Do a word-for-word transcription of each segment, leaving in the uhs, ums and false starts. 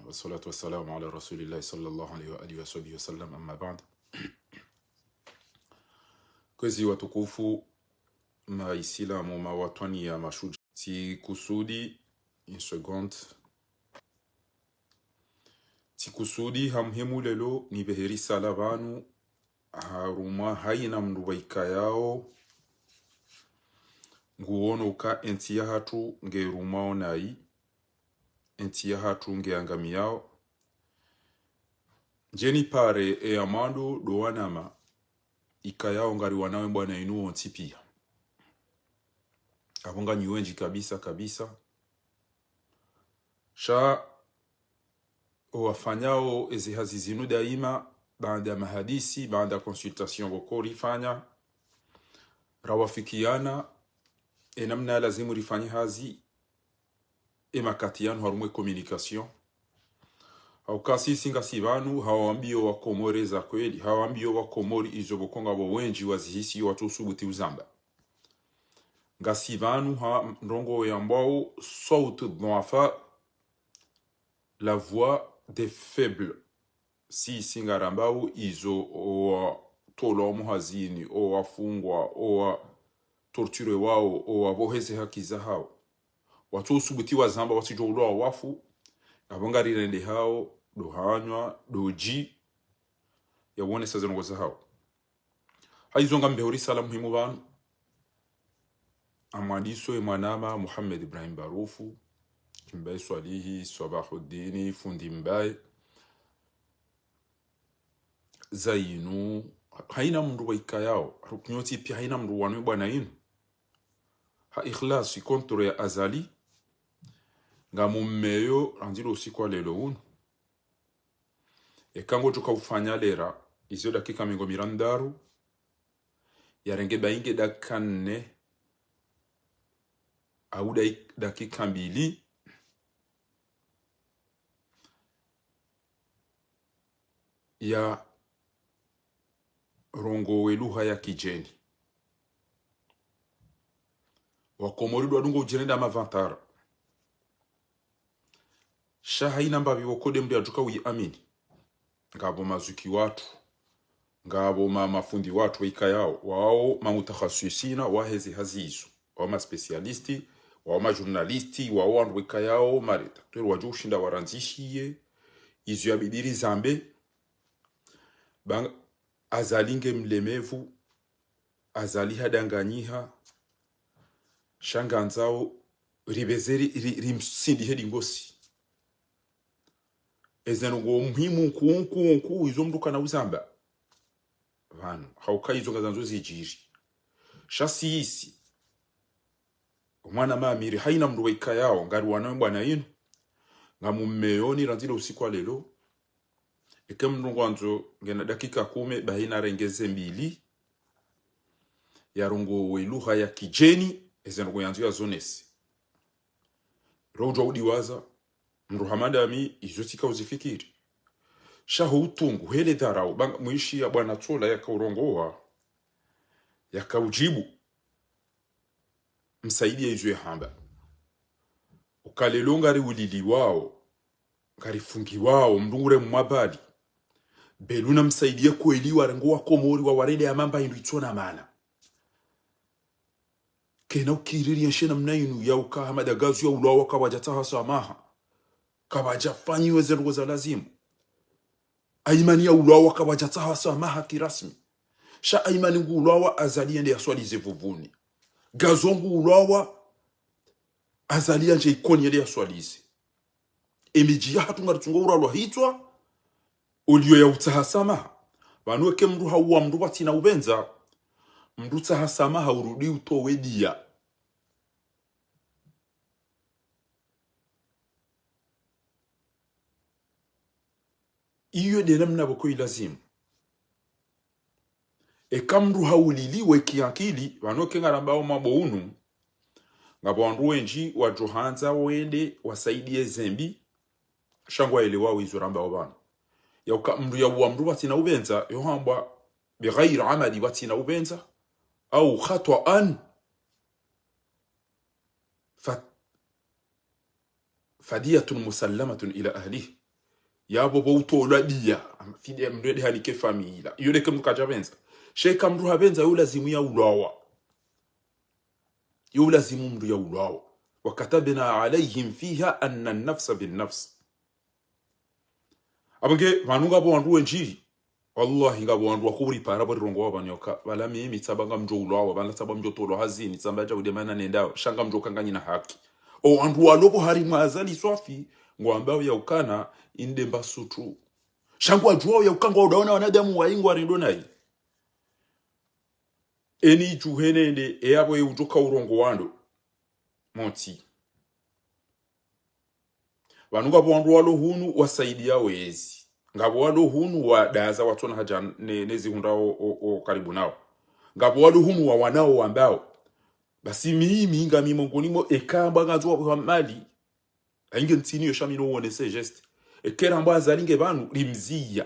والصلاة والسلام على رسول الله صلى الله عليه وآله وصحبه وسلم، أما بعد. Kwezi watukufu, maisilamu, mawatwaniya, mashudja. Tsikusudi, une seconde. Tsikusudi ha muhimu leo nipvehe risala pvanu, harumwa haina mndru pvwaikayao nguono uka entsi yahatru ngerumwao nayi, entsi yahatru ngeangamiyao. Ndjeni pare eya mwando ndo wanama ikayao ngariwanao ye bwana inu wontsi piya. Apvo nganyi wendji kabisa kabisa. Sha owafanyao ezi hazi zinu daima, baanda mahadisi, baanda consultation pvoko rifanya, rawafikiana enamna ya lazimu rifanye hazi, emakati yanu harumwa e communication. Hauka sisi ngasi pvanu, hawambiyo wakomori za kweli, hawambiyo wakomori izo pvoko ngapvo wendji wazihisi watsusubuti uzamba. Ngasi pvanu ha ndrongoo yambwao صوت الضعفاء, la voix des faibles. Sisi ngarambao izo owatolwa omuhazini, owafungwa, owatorturewao, owapvoheze haki zahao, watsusubuti wazamba, watsidjo ulwa wafu. Apvo ngarirendehao ndo hanywa, ndo dji, ya wonesa ze ndrongoo zahao. Haizo ngam pveho risala muhimu pvanu. Amwandiso ye mwanama Muhammad Ibrahim Barufu, Kimbaye Swalihi, Swabahuddini, Fundi Mbaye, Zainu, haina mndru pvwaikayao, harukunyotsi piya haina mndru wanu ye bwana inu. Ha ikhlasi contre ya Azali, ngamummeyo randzi lo usiku wa leo unu. Eka ngodjoka ufanya lera, izo dakika mengo mirandaru, yarenge bainge dakika nne, au dai-, dakika mbili, ya rongowe lugha ya kidjeni. Wakomori ndo wadungo udjirenda mavantara. Sha haina mbapvi pvoko nde mndru yadjoka uyiamini. Ngapvo mazuki watru, ngapvo ma-, mafundi watru waikayao, wao mamutakhaswisina waheze hazi izo, wao maspécialiste, wao majournaliste, wao wandru waikayao marédacteur wadjo ushinda warandzishiye izo yabidi rizambe. Ba Azali nge mlemevu, Azali hadanganyiha, sha ngandzao ripveze ri-, ri-, rimsindihe dingosi. Eze ndrongoo muhimu nkuu, nkuu, nkuu, izo mndru kana uzamba pvanu, hauka izo ngazandzo zidjiri. Sha sisi, mwanama Amiri, haina mndru pvwaikayao ngariwanao ye bwana inu, ngamummeyo ni randzi lo usiku wa leo. Eke mndru ngwandzo ngena dakika kume, bahi narenge ze mbili, yarongowe lugha ya kidjeni, eze ndrongoo yandzo yazonese. Ro udjwa udiwaza, mndru hama ndami, izo tsika uzifikiri. Sha ho utungu, hele dharau, bang-, mwishi ya bwana Tsola yakaurongowa, yakaudjibu Msaidie izo yahamba. Uka leo ngariuliliwao, ngarifungiwao, mndru ngure mwabali. Be luna Msaidie kweli warenge wakomori wawarende ya mamba hindru itsona maana. Kena ukiriri yenshe namna inu ya uka Hamada Gazo yaulwawa kapvadjatsaha swamaha. Kapvadjafanyiwa ze ndrongoo za lazimu. Aimani yaulwawa kapvadjatsaha swamaha kirasmi. Sha Aimani nguulwawa Azali yende yaswalize vuvuni. Gazo nguulwawa Azali yandje Ikoni yende yaswalize. Emidji yahatru ngaritsungo uralwa hitswa, oliyo yautsaha swamaha. Pvanu eke mndru hauwa mndru pvatsina upvendza, mndru utsaha swamaha urudi utowe diya. Iyo nde namna pvoko ilazimu. Eka mndru hauliliwe kiankili, pvanu eke ngarambao mambo unu, ngapvo wandru wendji wadjohandza wende wasaidie zembi, sha ngwaelewao izo rambao pvanu. Yauka mndru yauwa mndru pvatsina upvendza, yohambwa bighairi amadi pvatsina upvendza, au khatwaan, fa-, فدية مسلمة إلى أهله. Yapvo pvo utolwa diya, fidiya mndru yende hanike famiyi ila. Iyo ndeke mndru kadjapvendza. Sha eka mndru hapvendza, yo lazimu ya ulwawa. Yo lazimu mndru ya ulwawa. وكتبنا عليهم فيها أن النفس بالنفس. Apvo nge, pvanu ngapvo wandru wendji. Wallahi, ngapvo wandru wakuri para pvo rirongowa pvanu yoka. Pvala mimi tsamba ngamdjo ulwawa, pvala tsamba mdjo tolwa hazini, tsamba dja ude mana nendao, sha ngamdjo kanganyina haki. O wandru walo pvo harimwa Azali swafi, ngwambao ya ukana, inde mba sutru. Sha ngwadjuwao ya uka ngwaudaona wanadamu wayi ngwarendo nayi. Eni idjuhenende, e yapvo ye udjoka urongowa ndo. Motsi. Pvanu ngapvo wandru walo hunu wasaidiya wezi. Ngapvo walo hunu wadaza watsona haja ne, ne zihundra o, o, o karibu nao. Ngapvo walo hunu wawanao wambao. Basi mimi ngami mongoni mo eka amba ngandzo wapvwa mali. Ainge ntsini yo sha mi no wone ce geste. Eka ramba Azali nge pvanu rimziya.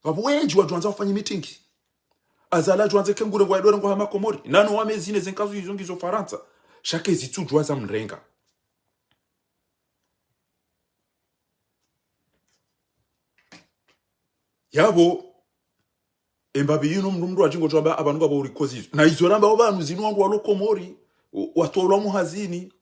Ngapvo wendji wadjwandza wafanye meeting. Azali adjwandze kengure ngwa edore ngwa hama Komori. Nano wamezine ze nkazu izo ngizo Farantsa. Sha ke zitsudjuwa za mrenga. Yapvo, embabi yinu mndru mndru adjingo djwamba apvanu ngapvo urikozizo. Na izo ramba opvanu zinu wandru walo Komori, wa-, watolwa muhazini,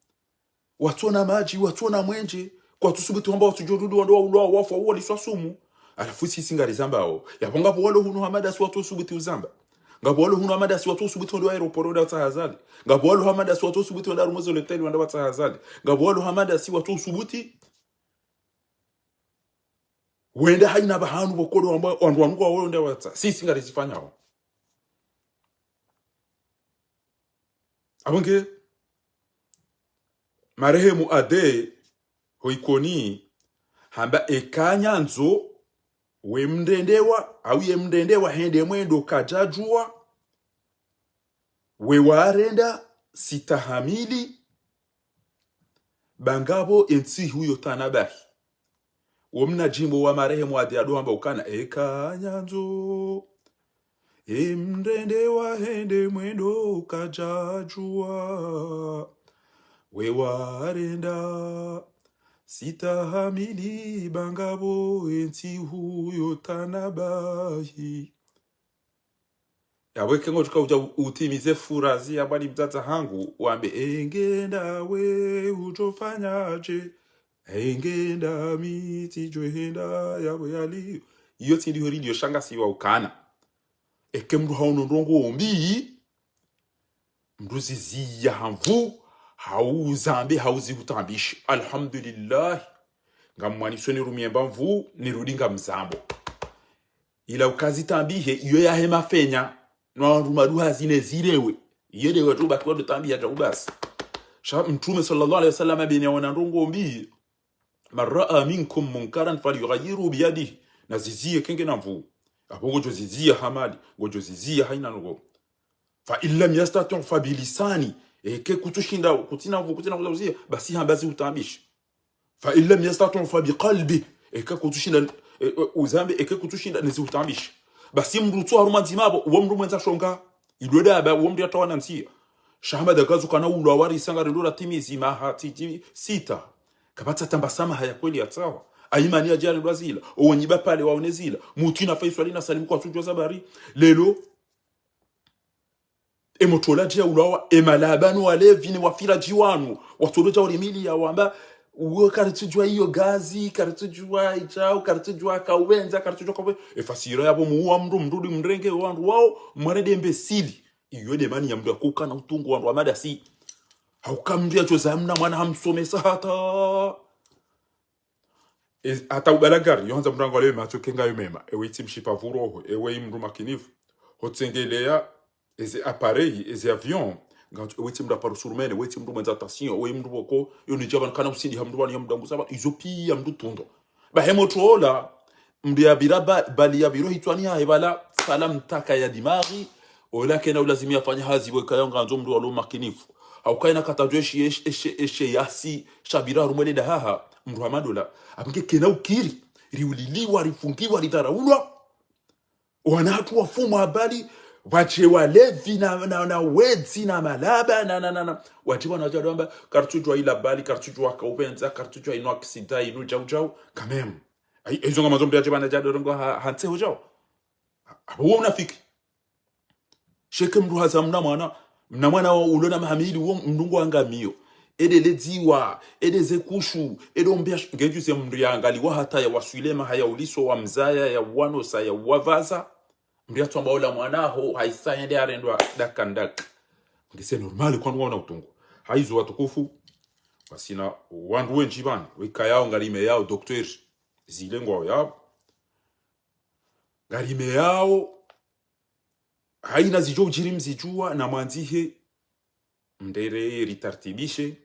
watsona madji, watsona mwenje, kwatsusubuti wamba watsudjo rudi wandru waulwa wafu waliswa sumu. Halafu sisi ngarizambao. Yapvo ngapvo walo hunu hama dasi watsusubuti uzamba. Ngapvo walo hunu hama dasi watsusubuti wandru wa aéroport wandru watsaha Azali. Ngapvo walo hama dasi watsusubuti wandru harumwa ze loteli wandru watsaha Azali. Ngapvo walo hama dasi watsusubuti wende hayina pvahanu pvoko ndo wamba wandru wanu ngwawende watsa. Sisi ngarizifanyao. Apvo nge, marehemu Ade ho Ikoni, hamba eka nyandzo, we mrendewa, au ye mrendewa hende mwendo kadjadjuwa, we warenda, sitahamili, ba ngapvo entsi huyo tanabahi. Wo mna djimbo wa marehemu Ade ado hamba ukana, eka nyandzo, e mrendewa hende mwendo kadjadjuwa, we warenda, sitahamili, ba ngapvo entsi huyo tanabahi. Yapvo eka ngodjoka udja u-, utimize furazi ya pvwani mdzadze hangu, wambe, engenda we udjofanya dje, engenda mi tsidjohenda yapvo yaliyo. Iyo tsi ndiho rilio sha ngasi wa ukana. Eka mndru haono ndrongo mbi, mndru ziziya ha nvu, hauzambe, hauzihutambishe. Alhamdulillah. Ngamwanisoni rumie mba nvu, nirudi ngamzambo. Ila ukazitambihe, iyo yahe mafenya, no wandru maduha zine zirewe. Iyo nde wadjo baki wadjo tambiha djau basi. Sha Mtrume swallallahu alayhi wasallam beni yaona ndrongo mbi, من رأى منكم منكرا فليغيره بيده. Na ziziye kenge na nvu. Apvo ngodjo ziziya ha mali, ngodjo ziziya hayina ndrongo. فإن لم يستطع فبلسانه. Eka kutsushinda, kutsina nvu, kutsina nvu za uziya, basi hamba zihutambishe. فإن لم يستطع فبقلبه. Eka kutsushinda, e, e, uzambe, eka kutsushinda, nizihutambishe. Basi mndru tsu harumwa ndzima apvo, uwo mndru mwendza shonga. Idwe daba, uwo mndru yatawana ntsiya. Sha hama dagazo kana ulwa wari sanga rendo ratimizi maha titi sita. Kapvatsa tamba samaha ya kweli yatsawa. Ayimani ya djari lwa zila. Owo nyiba pale waone zila. Mutwi na Faiswali na Salimu kwatsudjuwa zabari. Lelo, e motro ola djiya ulwawa, e malaba no walevi ne wafira djiwanu, watsolo dja urimili ya wamba, uwe karitsudjuwa iyo gazi, karitsudjuwa idjau, karitsudjuwa kauwendza, karitsudjuwa kauwe-, e fasira yapvo muwa mndru mndru ri mrenge wandru wao, mwarende mbesili. Iyo nde mani ya mndru yakukana utungu wandru wa madasi. Hauka mndru yadjo zamna mwana hamsomesa hata. E, hata ubalagari, yo handza mndru angu alewe matso kenga yo mema. Ewe itsi mshipa vuroho, ewe imndru makinifu. Hotsengeleya, eze appareil, eze avion. Ngandzo, ewe itsi mndru aparo surumene, ewe itsi mndru mwendza attention, ewe imndru pvoko, yo nidja pvanu kana usindi ha mndru pvanu ya mndru angusa pvanu, izo piya mndru tundro. Bahe motro ola, mndru ya bira ba-, bali ya biro hitswani hahe pvala, sala mtaka ya dimaghi, ola kena ulazimu yafanya hazi pvo ikaya ngandzo mndru walo makinifu. Hauka ina katadjo eshi, eshi, eshi, eshi yasi, sha bira harumwa le dahaha, mndru hama ndola. Apvo nge kena ukiri, riuliliwa, rifungiwa, ridharaulwa. Wana hatru wafumwa habari, Pvwadje walevi na, na, na wedzi na malaba, na, na, na, na. Wadji pvanu wadja wamba, karitsudjuwa ila bali, karitsudjuwa kaupvendza, karitsudjuwa inu aksida, inu djau djau, quand même. Ayi, ezo ngamwandzo mndru yadje pvanu yadje yadorongowe ha, ha ntseho djau. Apvo wo unafiki. Sha eka mndru haza mna mwana, mna mwana wa ulo na maha mili wo mndru ngwangamiyo. Ede ledziwa, ede ze kushu, ede ombea sh-, ngedjuzi mndru yaangaliwa hata yawaswili maha ya uliswa wamzaya, yawanosa, yawavaza. Mndru yatsamba ola mwana haho, haisa hende harendwa daka ndaka. Nge c'est normal kwandru ngwaona utungu. Haizo watukufu, ngasina wandru wendji pvanu, weka yao ngarimeyao, docteur, zile ngwao yao. Ngarimeyao, haina zidjo udjiri mzidjuwa na mwandzihe, mndereye ritartibishe.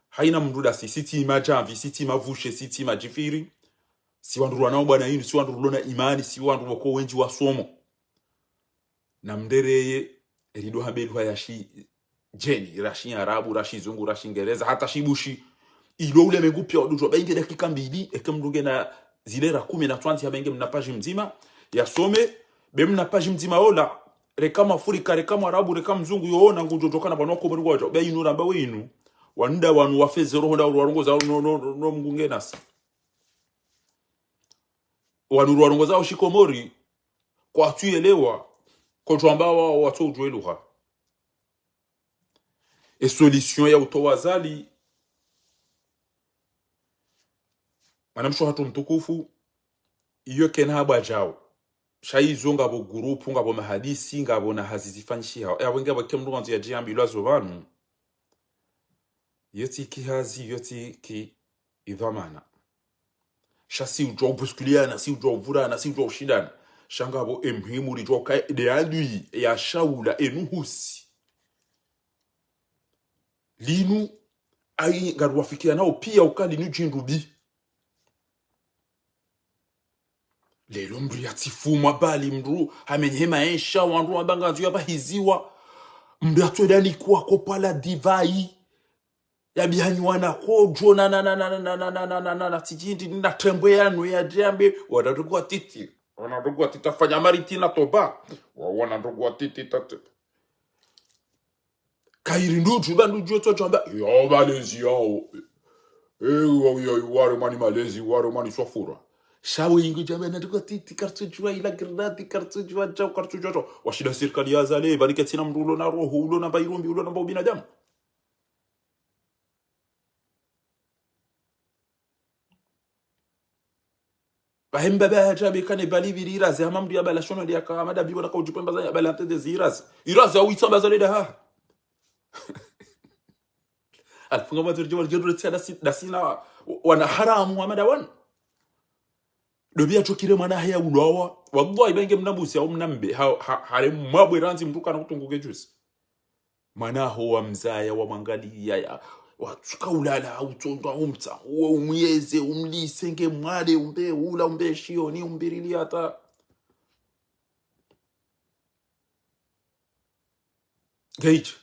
Haina mndru dasi, si tsi madjamvi, si tsi mavushe, si tsi madjifiri. Si wandru rwanao bwana inu, si wandru rulo na imani, si wandru woko wendji wasomo. Na mndereye, erido hamba lugha ya shidjeni, ra shiarabu, ra shizungu, ra shingereza, hata shibushi. Ilo ulemengu pia wadudjuwa, ba inge dakika mbili, eke mndru ngena zile ra kume na twanzi hamba inge mna page mdzima, yasome, be mna page mdzima ola, reka mwafrika, reka mwarabu, reka mzungu, yoona ngudjo djokana pvanu wakomori ngwadjo, be inu ramba we inu, wanu nda wanu wafeze roho nda warongoza, no, no, no, no, mngu ngenasi. Wanu warongoza shikomori, kwatsuyelewa, kodjwamba wa, watso udjuwe lugha. E solution ya utowa Azali, mwanamshe hatru mtukufu, iyo kena habwa djao. Sha izo ngapvo gurupu, ngapvo mahadisi, ngapvo na hazi zifanyishihao. E apvo nge apvo eke mndru ngwandzo yadjiyambilwa zo pvanu. Iyo tsi ki hazi, iyo tsi ki idhwamana. Sha si udjuwa ubuskuliana, si udjuwa uvurana, si udjuwa ushindana. Sha ngapvo e muhimu ridjuwa ukaya de adui, ya shaula, e nuhusi. Linu, ayi ngariwafikianao pia uka linu djindru bi. Lelo mndru yatsifumwa bali mndru hamenye maesha, wandru wamba ngandzo yapvahiziwa. Mndru yatsodanikuwa kopo la divai. Yabihanyiwa na kodjo na, na, na, na, na, tsidjindi, na trembwe yanu yadjambe, wana ndugu watiti. Wana ndugu watiti afanya mariti na toba. Wa, wana ndugu watiti tate. Kayiri ndudju, ba ndudju yotso djamba, yo malezi yao. Eh, wa, wa, ware mani malezi, ware mani swafura. Sha we ingo djamba na ndugu watiti, karitsudjuwa ila grenade, karitsudjuwa djau, karitsudjuwa djau. Washinda sirikali ya Azali, pvani ketsina mndru ulo na roho, ulo na mba irumbi, ulo na mba ubinadamu. Pvahe mbaba hadja be kane bali pvili iraze, hama mndru yabala shono ndi yaka Ahmada bibo naka udjipvemba za yabala ntende zi iraze. Iraze au itsamba za leda ha. Alifunga mwa turi jibali jedu letsi dasi, dasi na wana haramu Ahmada wan. Dobi ya chokire mwana haya ulawa. Wallahi, ba inge mna mbuzi au mna mbe. Ha, ha, hale mwabwe randzi mndru kana kutunguke juzi. Mwana ho wamzaya, wamwangaliya, ya, watsuka ulala, utsondwa, umtsa, uwe umyeze, umlise nge mwale, umbe ula, umbe shioni, umbirili hata. Nge ichi.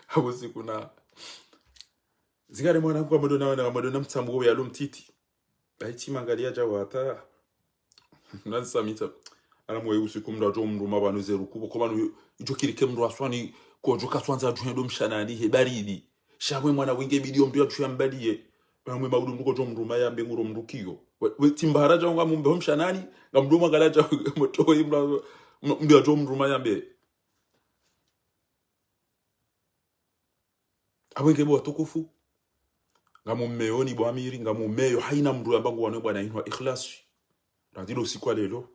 Apvo siku na. Zingare mwana kwa madona, wana madona mtsambu ya lo mtiti. Ayi tsi mangaliya dja wata. Nansamita. Ana mwe usiku mndru adjo mndru mapvanu ze rukubo. Kwa manu idjo kirike mndru aswani kodjo kaswandza adjo hendo mshanani he baridi. Sha mwe mwana wenge bidi ombi adjo yambaliye. Mwe maudu mndru kodjo mndru mayambe nguro mndru kiyo. We, we tsi mbahara dja ngamumbe ho mshanani. Ngamndru mwangala dja moto we mndru, mndru adjo mndru mayambe. Apvo inge bo watukufu, ngamumeyoni bo amiri, ngamumeyo, haina mndru yamba nguwano bwana inu wa ikhlasi. Randzi lo usiku wa lelo,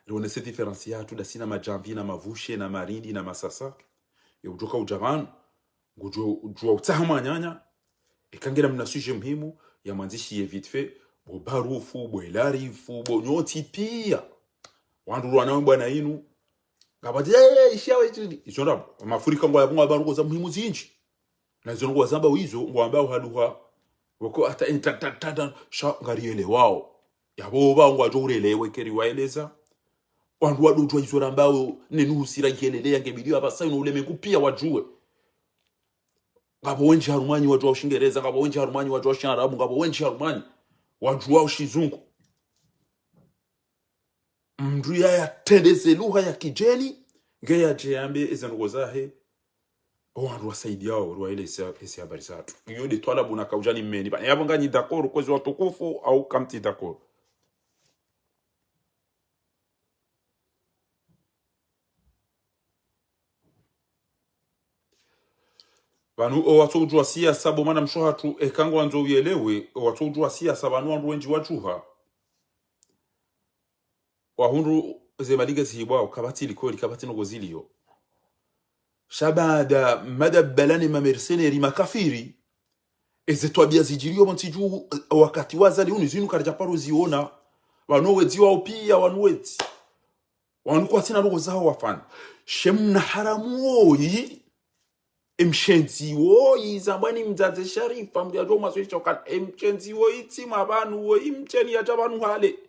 rionese différence yatru, dasi na madjamvi, na mavushe, na marindi, na masasa. Ye udjoka udja pvanu, ngudjo, udjuwa utsaha mwananya, eka ngena mna sujet muhimu, ya mwandzishi ye vite fait, bo Barufu, bo Elarifu, bo nyontsi pia. Wandru rwana bwana inu, ngapvadzi, eh, ishiya we chini. Izo ndapvo, mafurika ngwaya pvungwa pvarongoza muhimu zindji. Na izo ngwazamba wizo, ngwamba uhaluha. Woko hata, eh, ta, ta, ta, ta, sha ngarielewao. Yapvo pva ngwadjo urelewe keri waeleza. Wandru wadudjwa izo rambao, nenu husira ikelele yange bidiyo, apvasa inu ulemengu pia wadjuwe. Ngapvo wendji harumwanyu wadjuwa ushingereza, ngapvo wendji harumwanyu wadjuwa shiarabu, ngapvo wendji harumwanyu wadjuwa ushizungu. mndru ya yatrendeze lugha ya kidjeni, nge yadje yambe eze ndrongoo zahe, o wandru wasaidiao, rwaeleze ezi habari zatru. Iyo nde twalabu nakaudja nimmeni. Ba, yapvo nganyi d'accord, kwezi watukufu, au kamtsi d'accord. Pvanu owatsoudjuwa siasa bo mwana mshe hatru, eka ngwandzo uyelewe, owatsoudjuwa siasa pvanu wandru wendji wadjuha. Wahundru ze mali ngezihibwao, kapvatsi likoli, kapvatsi ndrongoo zilio. Sha baada madabbala ne mamercenaires makafiri, eze twabiya zidjiriyo pvontsi dju, wakati wa Azali unu zinu karidja paro ziona. Pvanu wedzi wao piya, wanu wedzi. Wanu kwatsina ndrongoo zaho wafanya. She mna haramu woyi. Emshenzi woyi, zambwani mdzadze Sharifa, mdru yadjo maswili shokana. Emshenzi woyi, tsi mwa pvanu woyi, msheni yadja pvanu hale.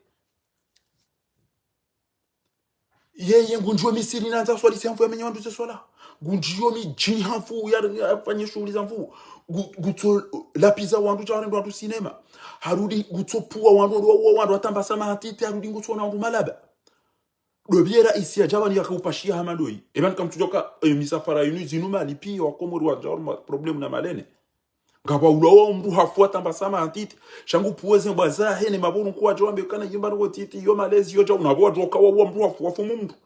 Yeye ngundjiyo misiri nandza swali si hamvu yamenye wandru ze swala. Ngundjiyo midjini hamvu ya, yafanye shughuli za mvu. Ngu-, ngutso lapviza wandru sha warende wandru sinema. Harudi ngutso pvuwa wandru, wandru, wandru, wandru, watambasa mahantiti, harudi ngutso ona wandru malaba. Ndo pviye raisi yadja pvanu yakaupashiya hama ndoyi. Epvanu kamtsudjoka, eh, misafara yinu zinu mali piya wakomori wadja wari ma problème na malene. Ngapvo ulawa mndru hafu watambasa mahantiti. Sha ngu pvuwe ze mbwa zahe ne mapvuru nkuwa djo wambe kana yimba noko titi yo malezi yo dja unapvo wadjoka wawa mndru hafu wafumu mndru.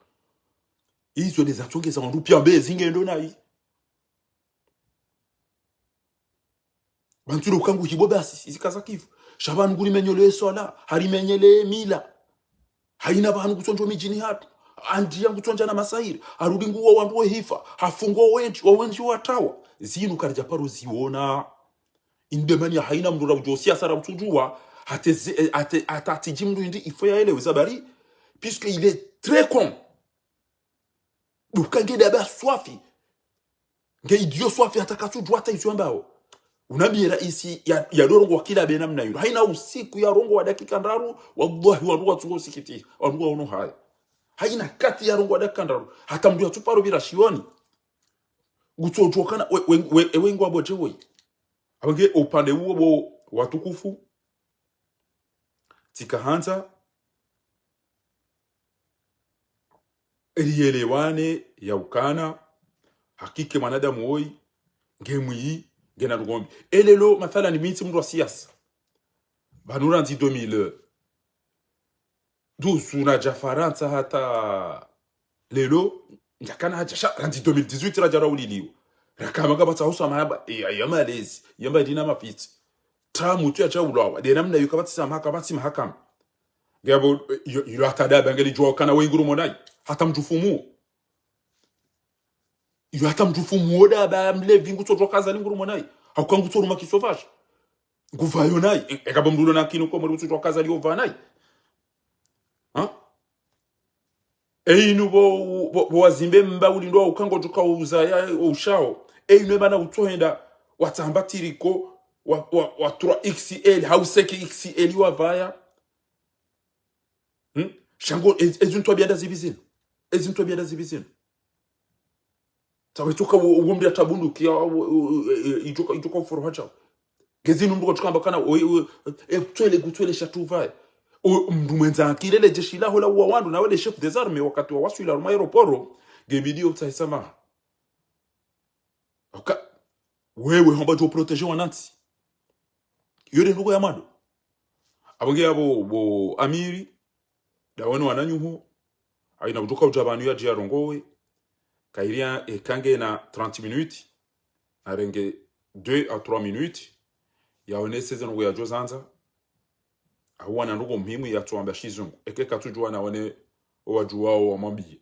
Izo nde zatsongeza wandru piya mbe zingendo nayi. Pvantsu le ukangu hibo basi, izi kaza kifu. Sha pvanu ngurimenyele swala, harimenyele mila. Hayina pvanu ngutsondjo midjini hatru. Andiya ngutsondja na masahiri. Harudi nguwa wandru wehifa. Hafungo wendji, wendji watrawa. Zinu karidja paro ziona. Inde mani ya hayina mndru raudjo siasa ra utsudjuwa. Hata ze-, eh, hata, hata atsidji mndru indi ifo yaelewe zabari. Puisque il est très con. Duka nge daba swafi. Nge idiot swafi hata katsudjuwa hata izo yambao. Unambiye raisi ya, yadorongowa kila be namna yinu. Hayina usiku yarongowa dakika ndraru, wallahi wandru watsungo usikiti, wandru waono haya. Hayina kati yarongowa dakika ndraru, hata mndru yatsuparo pvira shioni. Ngutsodjuwa kana, we, we, we, ewe ngwambodje woyi. Apvo nge upande uwo bo watukufu, tsika handza, riyelewane ya ukana, hakika mwanadamu woyi, nge mwiyi, ngena ndrongoo mbi. Elelo, mathalan, mi tsi mndru wa siasa. Pvanu randzi deux mille douze nadja Farantsa hata lelo, ndjakana hadja sha, randzi deux mille dix-huit radja rauliliwa. Rakamba kapvatsi hausa mahaba, ya, ya malezi, yamba dina mafitsi. Tamu tu yadja ulawa, de namna yo kapvatsi sama, kapvatsi mahakama. Ngapvo, yo, yo hata daba ngelidjuwa kana we ngurumo nayi. Hata mdjufumu. Yo hata mdjufumu wo daba mlevi ngutsodjuwa kaza ni ngurumo nayi. Hauka ngutsoruma kisovaji. Nguvayo nayi. E, eka bo mndru ulo na kinu komori utsudjuwa kaza liyo va nayi. Ha? Eyinu bo, bo, bo wazimbe mba ulindo wa ukango djuka uzaya, ushao. Eyinu ebana utsohenda, watsamba tiriko, wa, wa, wa trois X L, hau cinq X L wavaya. Hmm? Shango, e, ezinu twabiya nda zipvi zinu. Ezinu twabiya nda zipvi zinu. Tsawe tsoka wo, wo mndru yatabunduki, ya, wo, wo, e, e, itsoka, itsoka uforo hacha. Ngezinu mndru katsukamba kana, o, o, e, tswele, kutswele shatuvaye. O, mndru mwendza akili le jeshi laho la uwa wandru, nawe le chef des armées, wakati wawaswili harumwa aéroport, ngebidi yo utsahe samaha. Oka, wewe homba djo protéger wanantsi. Yo nde ndrongoo ya mwando. Apvo nge yapvo bo amiri, dawoni wananyuho, hayina udjuka udja pvanu yadje yarongowe, kayiri ya, e, eka ngena trente minutes, narenge deux à trois minutes, yaonese ze ndrongoo yadjo zandza, hau wana ndrongoo muhimu yatsuamba shizungu. Eke katsudjuwa naone owadjuwao wamwambiye.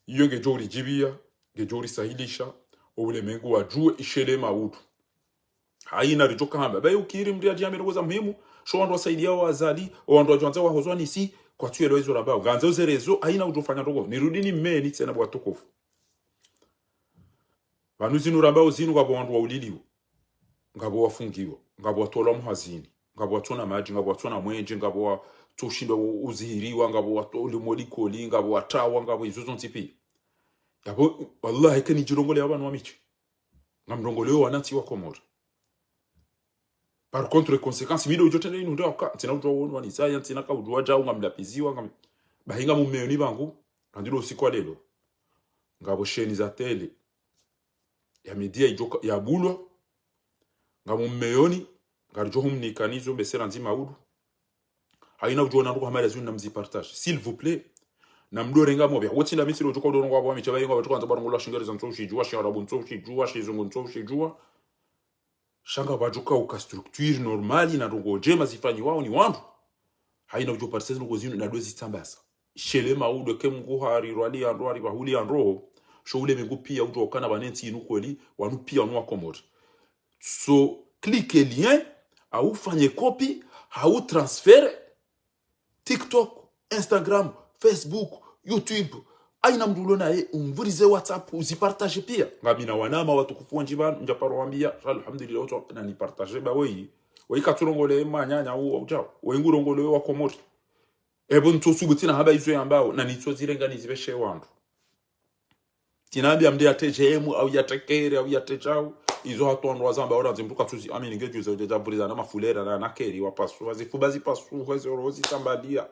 Iyo ngedjo uridjibiya, ngedjo urisahilisha, oulemengu wadjuwe ishele maudu. Hayina ridjo kahamba. Bayi ukiri mndru yadjiambe ndrongoo za muhimu, sho wandru wasaidiyao Azali, owandru wadjo wandza wahozwa nisi, kwatsuyelewa izo rambao. Ngandze uzerezo, hayina udjo fanya ndrongoo. Nirudi nimmeni tsena bo watukufu. Pvanu zinu rambao zinu ngapvo wandru wauliliwa. Ngapvo wafungiwa. Ngapvo watolwa muhazini. Ngapvo watsona madji, ngapvo watsona mwenje, ngapvo watsoshindwa u-, uzihiriwa, ngapvo watolwa molikoli, ngapvo watrawa, ngapvo izo zontsi piya. Yapvo, wallahi, eka nidjirongole yapvanu wamiche. Ngamrongoleo wanantsi wa Komori. Par contre, conséquence, mi ndo udjo trende inu nda uka, ntsina udjuwa wonu wanizaya, ntsina kaudjuwa djau, ngamlapviziwa, ngam-, Bahi ngamumeyoni pvangu, randzi lo usiku wa lelo. Ngapvo sheni za télé ya média idjoka, ya bulwa. Ngamumeyoni, ngaridjo humnika nizo, mbese randzi maudu. Haina udjo ona ndrongo hama la zinu namzipartage. S'il vous plaît. Na mdo renga mopvia. Wotsi na misiri udjoka udo rongoa pvo wa micha bahi ngapvo udjoka wandza pvo rongoa lwa Shingereza ntsoshidjuwa, Shiarabu ntsoshidjuwa, Shizungu ntsoshidjuwa. Sha ngapvadjoka uka structure normale na ndrongo ndjema zifanyiwao ni wandru. Haina udjo partage ndrongo zinu na ndo zitsambaza. Shele maudu ke Mngu hari rwali ya ndro, hari pvahuli ya ndro. Sho ulemengu pia udjo ukana pvanu ntsi inu kweli, wanu pia wanu wa Komori. So, clique lien, hau fanye copie, hau transférer. TikTok, Instagram, Facebook, YouTube. Haina mndru ulo naye, umvurize WhatsApp, uzipartage pia. Ngamina wanama watukufu wandji pvanu, ndja paro wambia, alhamdulillah, wontsi nanipartage ba weyi. Weyi katsu rongole mwananya u, udjao. Weyi ngu rongole wa Komori. Epvo ntso subuti na hamba izo yambao, na nitso zirenga nizipveshe wandru. Tsina hambia mndru yatedje emu, au yatrekere, au yatedjao. Izo hata wandru wazamba, ora nzi mndru katsuzi amini ngedjuza, udja djapvuriza na mafulera, na, na keri, wapasu, wazifuba zipasu, wazoro, zitambalia.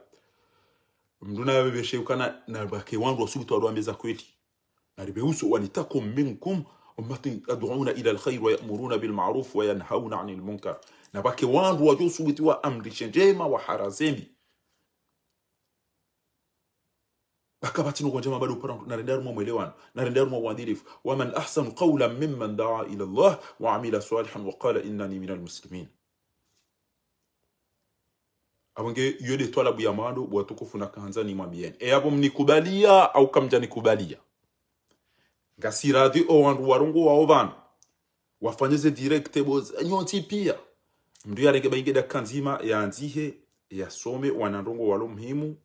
Mndru na yapvepveshe ukana, na pvake wandru wasubutu wado wambe za kweli. Na ripve uso, ولتكن منكم أمة يدعون إلى الخير ويأمرون بالمعروف وينهون عن المنكر. Na pvake wandru wadjo subutu waamrishe ndjema, waharaze mbi. Paka pvatsi ndrongo ndjema bado upara mndru, narende harumwa mwelewano, narende harumwa uadilifu. ومن أحسن قولا ممن دعا إلى الله وعمل صالحا وقال إنني من المسلمين. Apvo nge iyo nde twalabu ya mwando, watukufu, nakahandza nimwambieni. E apvo mnikubalia, au kamdjanikubalia. Ngasi radhi o wandru warongowao pvanu. Wafanye ze direct bo za nyontsi pia. Mndru yarenge ba inge dakika ndzima, yandzihe, yasome, wana ndrongo walo muhimu.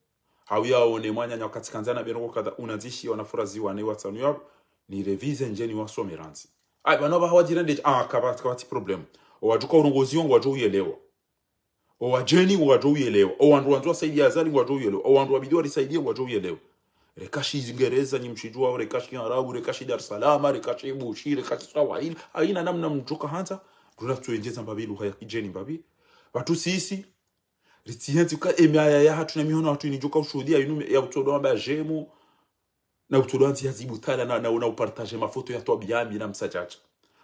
Hau yaone mwananya wakati kandzana be ndrongo kadha, unandzishi, wana furazi wane watsanu yapvo, ni réviser ndje niwasome randzi. Ayi, pvanu pvaha wadjirende, ah, kapva, kapvatsi problème. O wadjuka urongozi wangu wadjo uyelewa. O wadjeni ngwadjo uyelewa. O wandru wandzo wasaidia Azali ngwadjo uyelewa. O wandru wabidi warisaidia ngwadjo uyelewa. Reka Shingereza nyi mshidjuwa, reka Shiarabu, reka shi Dar es Salaam, reka shi Bushi, reka shi Swahili. Haina namna mdjoka handza, ndruna tsuendjeza mbapvi lugha ya kidjeni mbapvi. Pvatsu sisi, ritsihendzi uka emiyaya yahatru na mihono yahatru inidjoka ushuhudia inu ya utsodo wamba jemu, na utsodo wandzi ya zibu tala na, na, na upartage mafoto ya twabiya mbi na msadjadja.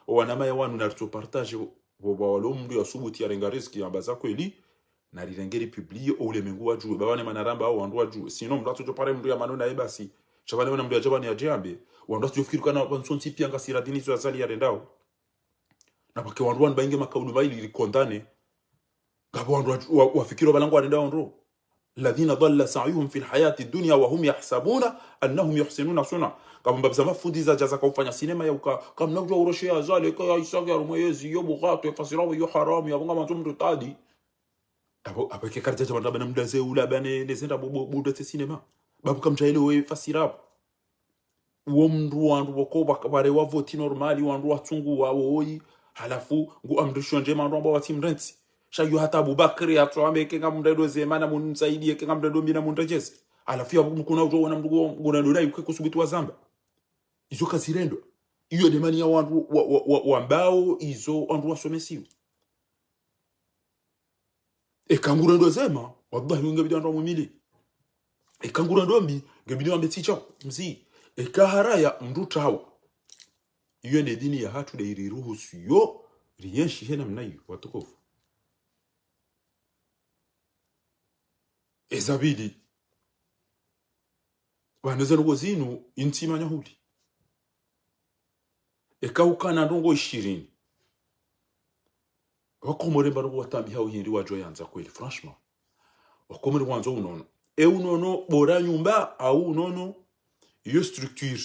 O wanama ya wanu naritso partage, pvo pvwa walo mndru yasubuti yarenga risque yamba za kweli, narirenge ripublie, o ulemengu wadjuwe, ba pvane mana ramba o wandru wadjuwe. Sinon, mndru atsodjo pare mndru ya mano naye basi. Sha pvane mana mndru yadja pvane yadje yambe, wandru watsodjo fikiri ukana pvantsontsi pia ngasi radhi nizo Azali yarendao. Na pvake wandru wanu ba inge makaulu mayili rikondane. Ngapvo wandru wa, wa, wafikiri pvala ngwarendao ndro. الذين ضل سعيهم في الحياة الدنيا وهم يحسبون أنهم يحسنون صنعا. Ngapvo mbapvi za mafundi zadja zaka ufanya sinema ya uka, kamna udjuwa uroshe ya Azali, eka ya Isaki ya rumwe yezi, yo bugatu, efasirawo, yo haramu, yapvo ngamandzo mndru tadi. Apvo, apvo eke karidjadja pvanu pvana mndru aze ula pvane, nezenda bo, bo, bo, ndetse sinema. Babu kamdjaelewa efasirawo. Uwo mndru wandru woko pva-, pvare wa voti normal, wandru watsunguwa woyi, halafu ngu amrisho ndjema wandru wamba watsi mrentsi. Sha iyo hata Abubakri yatso ambe eke ngamrendo zema na munsaidie, eke ngamrendo mbi na munredjeze. Halafu ya mkuna udjo wona mndru ngu, ngu na ndona yuke kusubuti wazamba. Izo kazirendwa. Iyo nde mani ya wandru wa, wa, wa, wambao izo wandru wasomesiwa. Eka ngurendo zema, wallahi, ngebidi wandru wamwimili. Eka ngurendo mbi, ngebidi wambe tsi sha, mzi. Eka haraya, mndru tawa. Iyo nde dini yahatru nde iriruhusu yo, rienshi he namna iyo, watukufu. Eza pvili. Pvanu ze ndrongo zinu, intsi manya huli. Eka ukana ndrongo ishirini. Wakomori mba ndrongo watambi hau hindri wadjo yandza kweli, franchement. Wakomori wandzo unono. E unono bora nyumba, au unono, iyo structure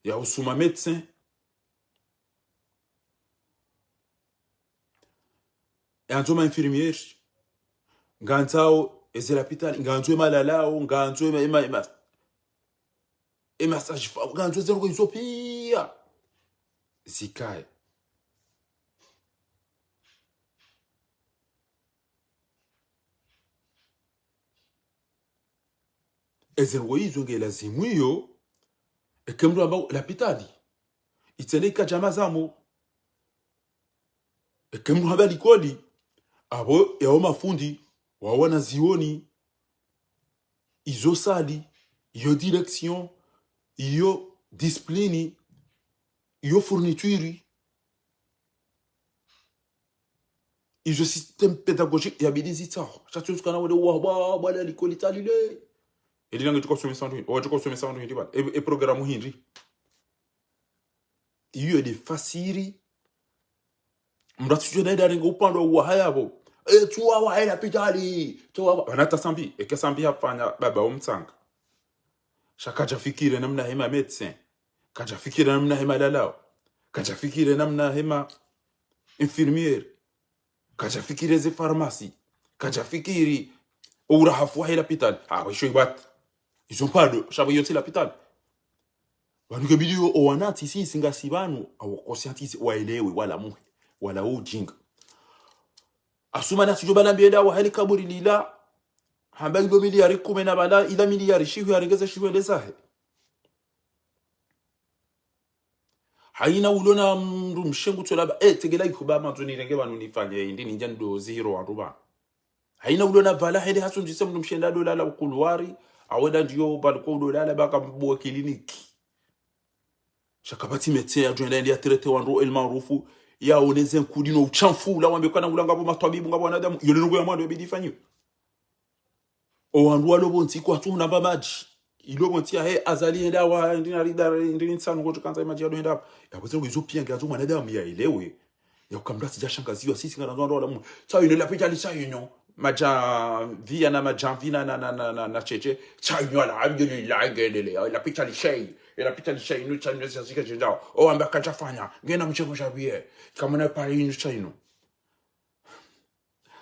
ya usoma médecin, ngandzo ma infirmière, ngandzao eze lapitali, ngandzo emalalao, ngandzo ema, ema, ema, ema sage-femme, ngandzo eze ndrongo izo pia zikaye. Eze ndrongo izo nge lazimu iyo, eke mndru hamba lapitali, itsende ikadja mazamo. Eke mndru hamba likoli, apvo yao mafundi, wao wanazioni. izo salle, iyo direction, iyo discipline, iyo fourniture, izo système pédagogique yabidi zitsaho. Sha tsi utsukana wende wa, wa, wa, la likoli tsalile. Eli nange tsuka usomesa wandru hindri, wa tsuka usomesa wandru hindri bana. E, e programme hindri. Iyo nde fasiri. Mndru atsudjo nende arenge upande wa haya pvo. E, tsuwawa hela pitali. Tsuwawa. Wana ta Sambi. Eke Sambi hafanya baba wo mtsanga. Sha kadjafikiri namna hema médecin. Kadjafikiri namna hema lalao. Kadjafikiri namna hema infirmière. Kadjafikiri ze pharmacie. Kadjafikiri ourahafu wahe lapitali. Ah, wisho ibati. Izo mpando, sha pvo iyo tsi lapitali. Pvanu ngebidi yo owanantsi sisi ngasi pvanu, awo conscientisé, waelewe, wala muhe, wala ujinga. Asumani asidjo pvala mbi enda wahe likaburi lila, hamba ilo miliyari kume na pvala, ila miliyari shihwi, arengeze shihwi ende zahe. Haina ulo na mndru mshe ngutsola ba, eh, tegela iho ba mandzo nirenge pvanu nifanye, indi nindja ndo zihiro wandru pvanu. Haina ulo na pvala hende hasundzise mndru mshe enda ndo lala ukuluwari, awu enda ndiyo pvaliko ulo lala baka mbuwa kiliniki. Sha kapvatsi médecin yadjo enda ende ya traité wandru el maarufu, yaone ze nkudi no utshafu, ula wambe kana ula ngapvo matwabibu ngapvo wanadamu, iyo le ndrongo ya mwando yabidi ifanyiwe. Owandru walo pvontsi kwatsu huna mba madji. Ilo pvontsi yahe Azali hende wa ndina rida ndini ntsanu kotso kandza madji yado henda. Yapvo tsi ndrongo izo piya nge azo mwanadamu yaelewe. Yauka mndru atsidja shangaziwa sisi ngarandro wandru wala mu. Tsa ino lapitali tsa ino. Madja via na madja vina na, na, na, na, na cheche. Tsa ino alhamdulillah ngendele. Lapitali shei. Lapitali shei inu tsa ino zazika zendao. Owamba kadjafanya. Ngena mshe mshabiye. Kamana pari inu tsa ino.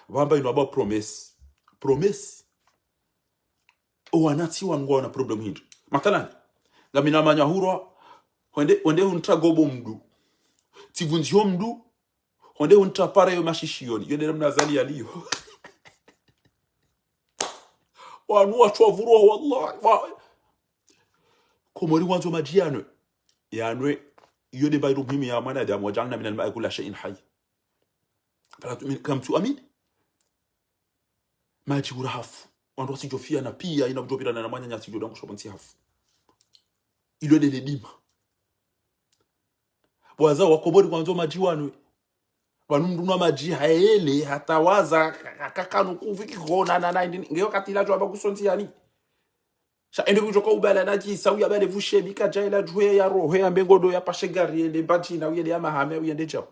Pvamba inu amba promesse. Promesse. Owanantsi wanu ngwaona problème hindri. Mathalan, ngamina manya hurwa, hwende, hwende huntra gobo mndru. Tsivundziho mndru, hwende huntra pare yo mashishiyoni. Iyo nde namna Azali yaliyo. Wanu watswa vurwa, wallahi. Wa... Komori ngwandzo madji yanwe. Yanwe, iyo nde mba ilo muhimu ya mwanadamu, وجعلنا من الماء كل شيء حي. Fala tu'min, kamtsu amini. Madji urahafu. Wandru wasidjo fiya na piya, ina mdjo pvirana na mwananya asidjo dangusha pvontsi hafu. Ilo nde le dima. Pvwaza wakomori ngwandzo madji wanwe. Pvanu mndru nwa madji hayele, hata waza, kakanu kuvi kihona, na, na, indi, ngeyo katila djwamba kusontsi yani. Sha ende kudjoka ubala na djisa, uya bale pvushe, bika djaila djuhe ya rohe, ya mbe ngodo ya pashe gari, yende mbadjina, uyende ya mahame, uyende djao.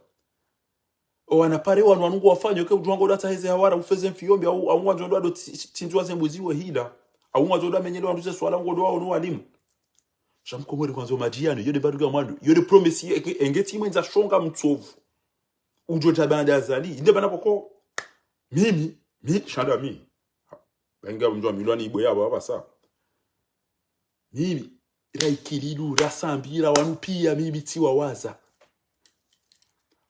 Owana pare wanu wanu ngwafanyo, ke udjuwa ngodo atsa heze hawara, ufeze mfiyombi, au, au ngwandzo ndo ado tsi-, tsi-, tsindziwa ze mbuzi we hila. Au ngwandzo ndo amenyele wandru ze swala ngodo wao no walimu. Sha mkomori ngwandzo madji yanu, iyo nde mba ndrongo ya mwando, iyo nde promesse, eke, enge tsi mwendza shonga mtsovu. Udjo dja baanda Azali, inde bana pvoko. Mimi, mi, shanda mi. Bainga mdjuwa milwani ibwe yabo hapvasa. Mimi, raikilidu, rasambira, wanu piya, mimi, tsiwawaza.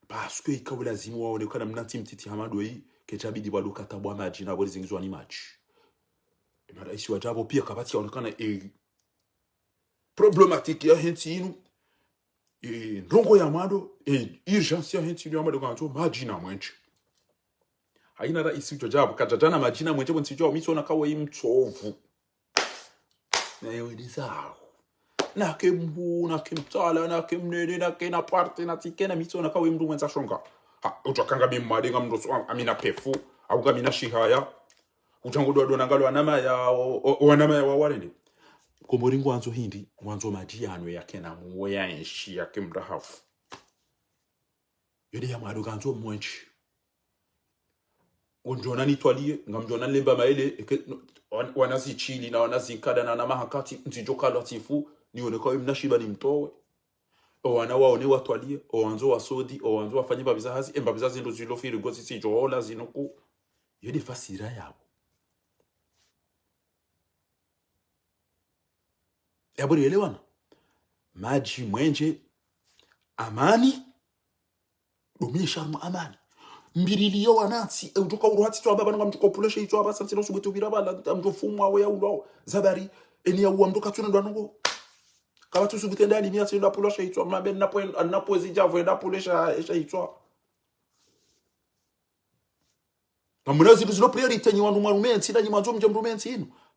Parce que ika ulazimu waone kana mna ntsi mtiti hama ndo yi, kedjabidi pvwalo katabwa madji na pvwali zingizwa ni madji. Ema raisi wadjapvo piya kapvatsi yaonekana, eh, problématique yahe ntsi inu, eh, ndrongo ya mwando, eh, urgence yahe ntsi inu ya mwando ngwandzo madji na mwenje. Haina raisi udjo djapvo, kadjadjana madji na mwenje pvo ntsi djao, mi tsona kawe mtsovu. Na yewe ndi zaho. Nake mhuu, nake mtsala, nake mnene, nake na parte, na tike, na mi tsona kawe mndru mwendza shonga. Ha, udjo kanga mi mmade nga mndru so, amina pefu, au ngamina shihaya. Udja ngodo ado nangalo wanamaya, o, o, wanamaya wa warende. Komori ngwandzo hindri, ngwandzo madji yanwe yake na muwe ya enshi yake mrahafu. Iyo nde ya mwando ngwandzo mwenje. Ngamdjona nitwaliye, ngamdjona nilemba maele, eke, no, wan-, wana zichili na wana zinkada na wana mahakati, ntsidjo kalwa tsifu, nione kawe mna shiba nimtowe. Owana waone watwaliye, owandzo wasodi, owandzo wafanye mbapvi za hazi, embapvi za zindru zilo firigo zisidjo hola zinuku. Iyo nde fasira yapvo. Yapvo rielewana. Madji mwenje, amani, ndo mi nisharu mwa amani. Mbiriliyo wanantsi, e udjoka uruha tsitswa pvapva nonga mndru ko puleshe itswa pvasa ntsina usubuti upvira pvala, mndru fumwa we ya ulwao. Zabari, eni ya uwa mndru katsuna ndo anongo. Kapvatsi usubuti enda alimi yatsi ndo apuleshe itswa, mna be napwe, napwe zidjapvo enda apulesha, esha itswa. Ngamwona zindru zilo priorité nyi wandru mwarume ntsi, na nyi mwandzo mdje mrume ntsi inu.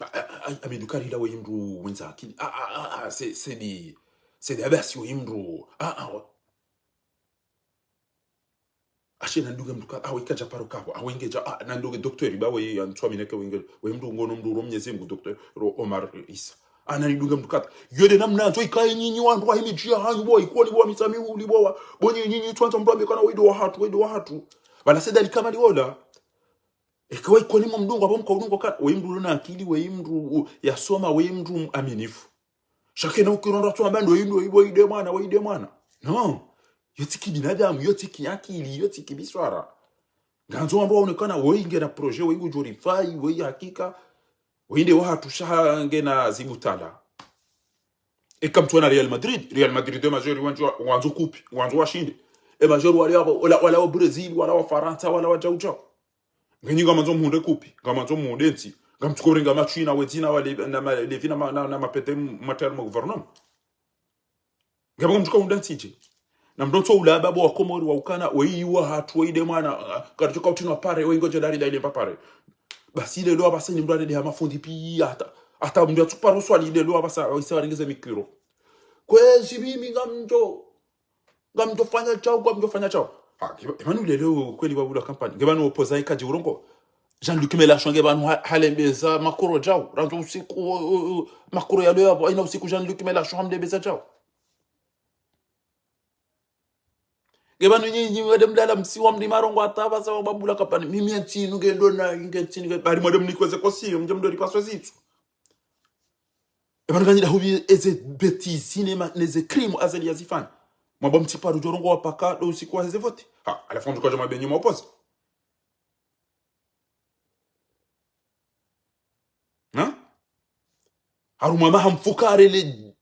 A, a, a, Amidu Karila we mndru wendza akili. A, a, a, a, se, se di, se di abasi we mndru. A, a, wa. Ashe nandunge mndru ka, a, we kadja paro kapo, a, we ngedja, a, nandunge docteur, ba we, antswa mineke we nge, we mndru ngono mndru ro Mnyezi Mngu, docteur ro Omar Isa. A, nanidunge mndru kata. Yo de namna ndzo ikaye nyinyi wandru wa himidjia hanyu, bo, ikoni, bo, wa Mitsamihuli, bo, wa, bo, nyinyi, nyinyi, tswandza mndru ambe kana, we de wahatru, we de wahatru. Bala se dali kama liwola. Eka we ikoni mwa mdungo, abo mka udungo kana, we mndru lona akili, we mndru, u, yasoma, we mndru aminifu. Shakena ukironda tswamba ndo indo, ibo ide mwana, we ide mwana. No. Yo tsi kibinadamu, yo tsi kiakili, yo tsi kibiswara. Ngandzo wandru waonekana, we ngena projet, we ngudjorifai, we hakika. We inde wahatru sha ngena zibutala. Eka mtsuona Real Madrid, Real Madrid e majori wandzo, wandzo kupi, wandzo washinde. E majori wale wa, wala, wala wa Brazil, wala wa Farantsa, wala wa djau djau. Ngenyi ngamandzo muhundre kupi, ngamandzo muhundre ntsi, ngamtsuko urenga ma China, we dzina wa le, na ma, Levi na ma, na, na mapete matari ma gouvernement. Ngapvo ngamtsuko hundra ntsi dje. Na mndru ntso ula babo wa Komori wa ukana, we iwa hatru, we ide mwana, ah, karitsuka utinwa pare, we ingo dje dari daile mba pare. Basi lelo apvasa ni mndru adedeha mafundi pia hata. Hata mndru atsuparo swali lelo apvasa, wa isa warengeze mikiro. Kwezi mimi ngamdjo, ngamdjofanya djau, ngamdjofanya djau. Ha, Emmanuel lelo kweli wabula kampani. Nge pvanu opoza ikadji urongo. Jean-Luc Mélenchon nge pvanu ha, halembeza makoro djau. Randzu usiku, o, o, o, makoro ya leo apvo, aina usiku Jean-Luc Mélenchon hamlembeza djau. Nge pvanu nyinyi, nyinyi, wade mlala msiwa mli marongo hata apvasa wababula kampani. Mimi entsi inu nge ndo na, nge entsi inu nge, bari mwade mnikweze kosi, mdje mdo ripaswe zitsu. E pvanu kanyi dahubi eze bêtises ne ma, neze crime Azali yazifanya. Mwamba mtsiparu djorongo wapaka do usiku wa heze vote. Ha, halafu mtsuka djo mabenyi mwaopoza. Ha? Harumwa maha mfukare le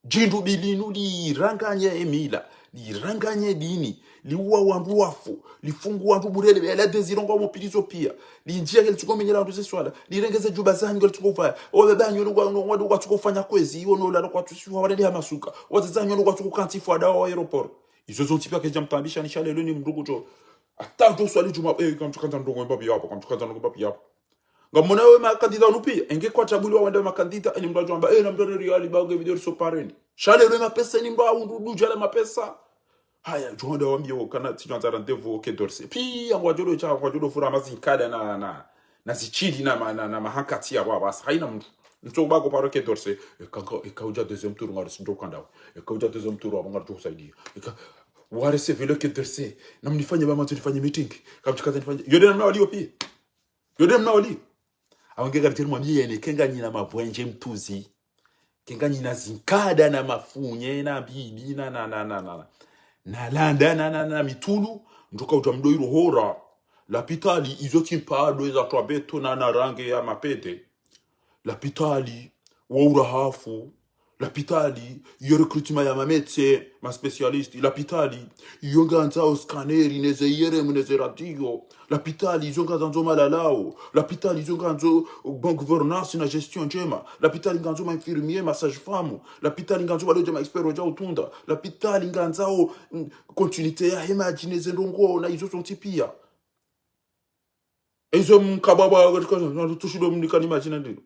djindru bilinu liranganye emila, liranganye dini, liuwa wandru wafu, lifungu wandru burele, bela deziro ngwa mopirizo pia, linjia ngelitsuko menyela wandru ze swala, lirengeze djuba zanyu ngelitsuko ufaya, owabe banyu ngwa, ngwa, ngwa, ngwatsuko ufanya kwezi, iwo no lalo kwatsusiwa, wadede ha masuka, wadzadze zanyu ngwatsuko kantsi fwada wa aéroport. Izo zontsi pia kedja mtambisha ni sha lelo ni mndru kutso. Hata djo swali djuma, eh, kamtsukandza ndrongo mbapi yapvo, kamtsukandza ndrongo mbapi yapvo. Ngamwona we makandida wanu pia, enge kwatsaguliwa wende makandida, eni mndru adjo amba, eh, na mndru ne riali, ba nge video riso pareni. Sha lelo mapesa eni mndru aundru dudjala mapesa. Haya, djo wanda wambie wo kana tsidjwandza rendez-vous Quai d'Orsay. Pia ngwadjo do sha, ngwadjo do fura mazinkada na, na, na zitshili na, ma, na, na mahankati ya wapvasa. Haina mndru. Ntso bako paro Quai d'Orsay. Eka, eka, eka udja deuxième tour, ngari sindjo kandao. Eka udja deuxième tour, wapvo ngari djo kusaidia. Eka, wa recevoir le Quai d'Orsay. Na mnifanye ba mandzo nifanye meeting. Kamtsikandza nifanye. Yo de namna waliyo pia. Yo de namna waliyo. Awo nge kariteri mwambiye ne, kenga nyina mavwenje mtsuzi. Kenga nyina zinkada na mafunye, na bibi, na, na, na, na, na. Na landa, na, na, na, mitulu, ndjoka udja mdo irohora. Lapitali, izo tsi mpado, eza twa beto, na, na range ya mapete. Lapitali, wa urahafu. Lapitali, iyo recrutement ya ma médecins, ma spécialistes. Lapitali, iyo ngandzao scanner, neze IRM, neze radio. Lapitali, izo ngandzo malalao. Lapitali, izo ngandzo bonne gouvernance na gestion ndjema. Lapitali ngandzo ma infirmiers, ma sages-femmes. Lapitali ngandzo walo dja ma experts dja utunda. Lapitali ngandzao, mm, continuité ya hemadji neze ndrongo na izo zontsi pia. Izo mkababa, na tushilo mnika ni madji na ndino.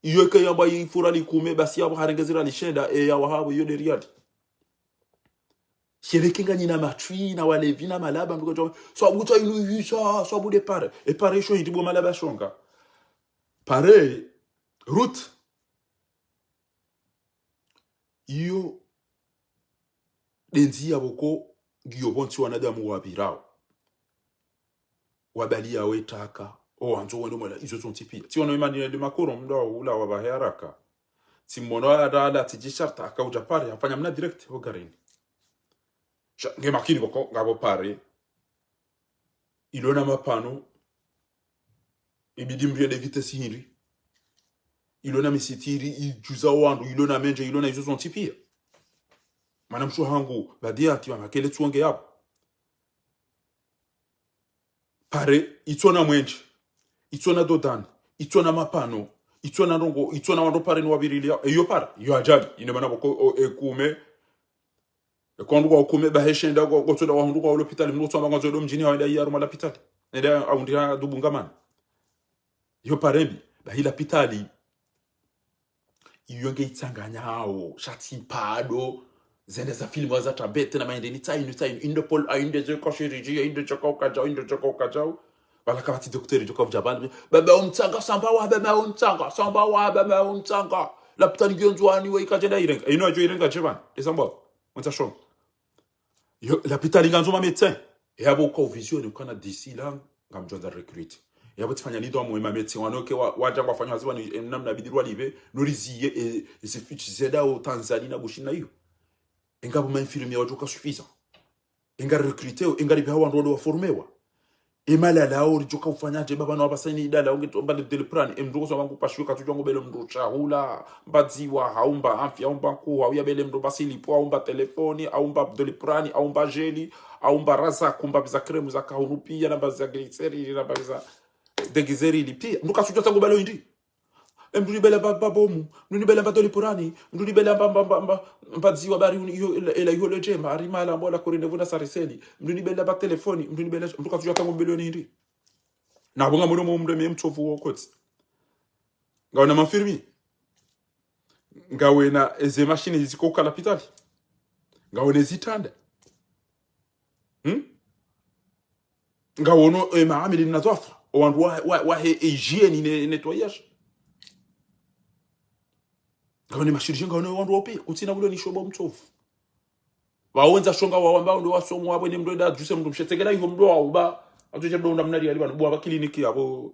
Iyo eka yamba ifura likume, basi yapvo harengezera lishenda, e ya wahapvo, iyo de riali. Shereke nga nyina matswi, na walevi, na malaba, mndru kutso, swabu tsa inu yisha, swabu de pare. E pare isho hindri bo malaba shonga. Pare, route. Iyo, Nde ndziya pvoko ngiyo pvontsi wanadamu wapvirao. Wabaliya wetaka, owandzo wende mwela, izo zontsi piya. Tsi wano imani nde makoro, mndru hula wapvahe haraka. Tsi mwono hata hata tsi djisharta, haka udja pare, hafanya mna direct, ho garini. Sha, nge makini pvoko, ngapvo pare. Ilo na mapano, ibidi mndru yende vitesse hindri. Ilo na misitiri, idjuza wandru, ilo na mendje, ilo na izo zontsi piya. Mana msho hangu, badia ati wa makele tsuonge yapvo. Pare, itsona mwendje, itsona dodani, itsona mapano, itsona ndrongo, itsona wandru pare ni wapvirilia, eyo pare, iyo ajali, ine mana pvoko, o, ekume, eko wandru kwa ukume, bahe shenda, kwa, kwa tsoda wahundru kwa ulopitali, mndru tsamba kwa tsodo mdjini, hawenda iya harumwa lapitali. Nenda ahundri ha dubu ngamani. Iyo pare mbi, bahi lapitali. Iyo nge itsanganyao, sha tsi mpado, zende za filmu wa za tabete na maende ni tsainu, tsainu, indo pol, a inde ze koshiriji, indo choka ukajao, indo choka ukajao. Wala kapvatsi dokteri, choka udja pvanu. Baba umtsanga, samba wa, baba umtsanga, samba wa, baba umtsanga. Lapitali ngiyo Ndzuani we ikajenda irenga. Ino ajo irenga dje pvanu. Esamba. Mwentsa shonga. Yo, lapitali ngandzo ma médecin. E apvo uka uvizione ukana d'ici là, ngamdjo andza recruter. E apvo tsifanya nido amwe ma médecin wanoke wa, wadja ngwafanya hazi wani, e, namna bidirwa live, noriziye, e, e, zifichi zenda o Tanzania na Bushini na iyo. Engapvo ma infirmier wadjoka suffisant. Enga recruter, enga ripve hawa wandru wado waformewa. Emalala awo ridjoka ufanya dje baba na wapvasani idala, unge to mbali Doliprane, emndru kosa wangu pashiwe katsudjuwa ngo bele mndru shahula, mba dziwa, hau mba amfi, hau mba nkuhu, hau ya bele mndru mba silipu, hau mba telefoni, hau mba Doliprane, hau mba jeli, hau mba raza, kumba biza kremu za kahunu piya, na mba za glycerine, na mba biza deglycerine piya. Mndru katsudjuwa tsangu bale hindri. Emndru nibele mba, mba bomu, mndru nibele mba Doliprane, mndru nibele mba, mba, mba, mba, mba dziwa bari uni iyo, ela, ela iyo le djema, ari mala mbola kurinde vuna sariseli, mndru nibele mba telefoni, mndru nibele, mndru katsudjuwa tsangu mbele hindri. Na bonga mndru mo mndru me mtsovu wo kotsi. Ngawena ma infirmier. Ngawena eze machine ziko uka lapitali. Ngawena zitanda. Hmm? Ngawono, e, maamili na zwafa. O wandru wa, wa, wahe hygiène ne, nettoyage. Ngawena ma chirurgien, ngawena wandru wa upiya. Kutsina ulo ni shobo mtsovu. Wawendza shonga wawamba ndo wasomo wapvo ne mndru eda djuse mndru mshe tsekela iyo mndru wauba. Atuje mndru unda mnari yali pvanu. Bwa pva kliniki yapvo.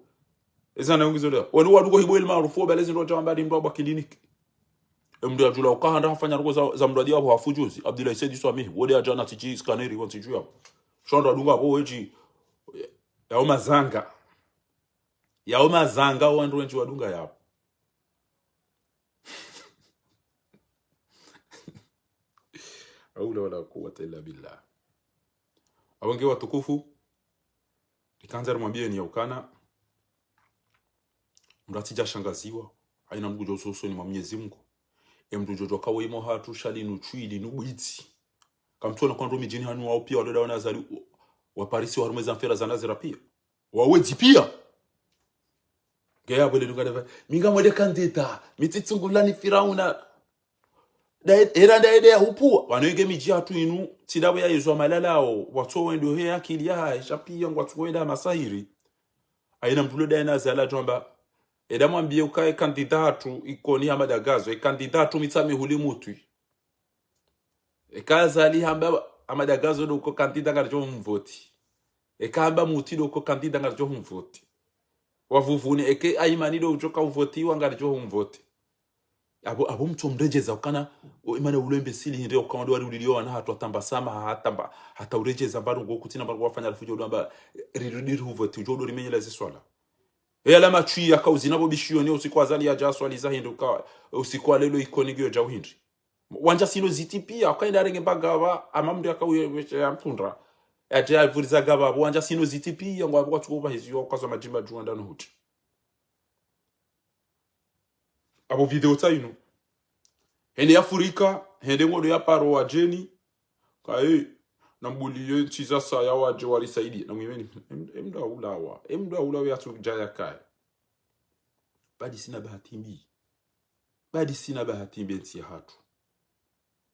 Eza na yungizo leo. Wanu waduko hibo El Maarouf, wabale zindru wajawamba ndi mndru wabwa kliniki. Emndru yadjula uka handa hafanya ndrongo za, za mndru adiya apvo hafu juzi. Abdoulaye Said Soilihi. Wode ajana tiji scanner, wantsi dju yapvo. Sha wandru wadunga apvo wedji. Yao mazanga. Yao mazanga, wandru wendji wadunga yapvo. Haula wala quwwata illa billah. Apvo nge watukufu, nikandza rimwambiyeni ya ukana, mndru atsidja shangaziwa, haina mndru djo usoni mwa Mwenyezi Mungu. Emndru djo djo kawe imo hatru shali nu chwili nu bwidzi. Kamtsona kwa ndro midjini hanu wao piya waloda wana zali wa, wa Paris wa harumwa eza mfera za nazira piya. Wawedzi piya. Nge yapvo le nunga dava, mi ngamwende kandida, mi tsitsungulani Firauna. Dae, era ndaye de ya hupvuwa. Pvanu inge midji hatru inu, tsi ndapvo ya yezwa malalao, watso wendo he akili yahahe, sha piya ngwatso wenda masahiri. Haina mndru lo dae na zala djwamba. Eda mwambiye uka e kandida hatru Ikoni Hamada Gazo, e kandida hatru Mitsamihuli Mutwi. Eka Azali hamba Hamada Gazo ndo uko kandida ngaridjo humvoti. Eka hamba Mutwi ndo uko kandida ngaridjo humvoti. Wavuvuni, eke Aimani ndo udjo ka uvotiwa ngaridjo humvoti. Apvo, apvo mtso mredjeza ukana, o imana ulo imbesili hindri uka wandru wari ulilio wana hatru atamba sama, hatamba, hata uredjeza mbaro ngo kutsina mbaro wafanya alafu djo ndo amba, rirudi rihuvoti, udjo ndo rimenyela ziswala. Eyala matswi yaka uzina pvo bishiyoni, usiku Azali yadja swali za hindri uka, usiku wa lelo Ikoni ngiyo djau hindri. Wandja sino ziti piya, uka enda arenge mba gava, ama mndru yaka uye, weshe ya mpundra. Yadja yavuriza gava, apvo wandja sino ziti piya, ngwa apvo kwatsuko pva hezi yo, uka zo madjimba djuwa ndano huti. Apvo video tsa inu. Hende ya furika, hende ngodo ya paro wadjeni. Kaye, na mbuli ye ntsi za saya wadje warisaidiye. Na mwimeni, em, emndru aulawa. Emndru aulawa ya tsudja ya kaye. Badi sina bahati mbi. Badi sina bahati mbi entsi ya hatru.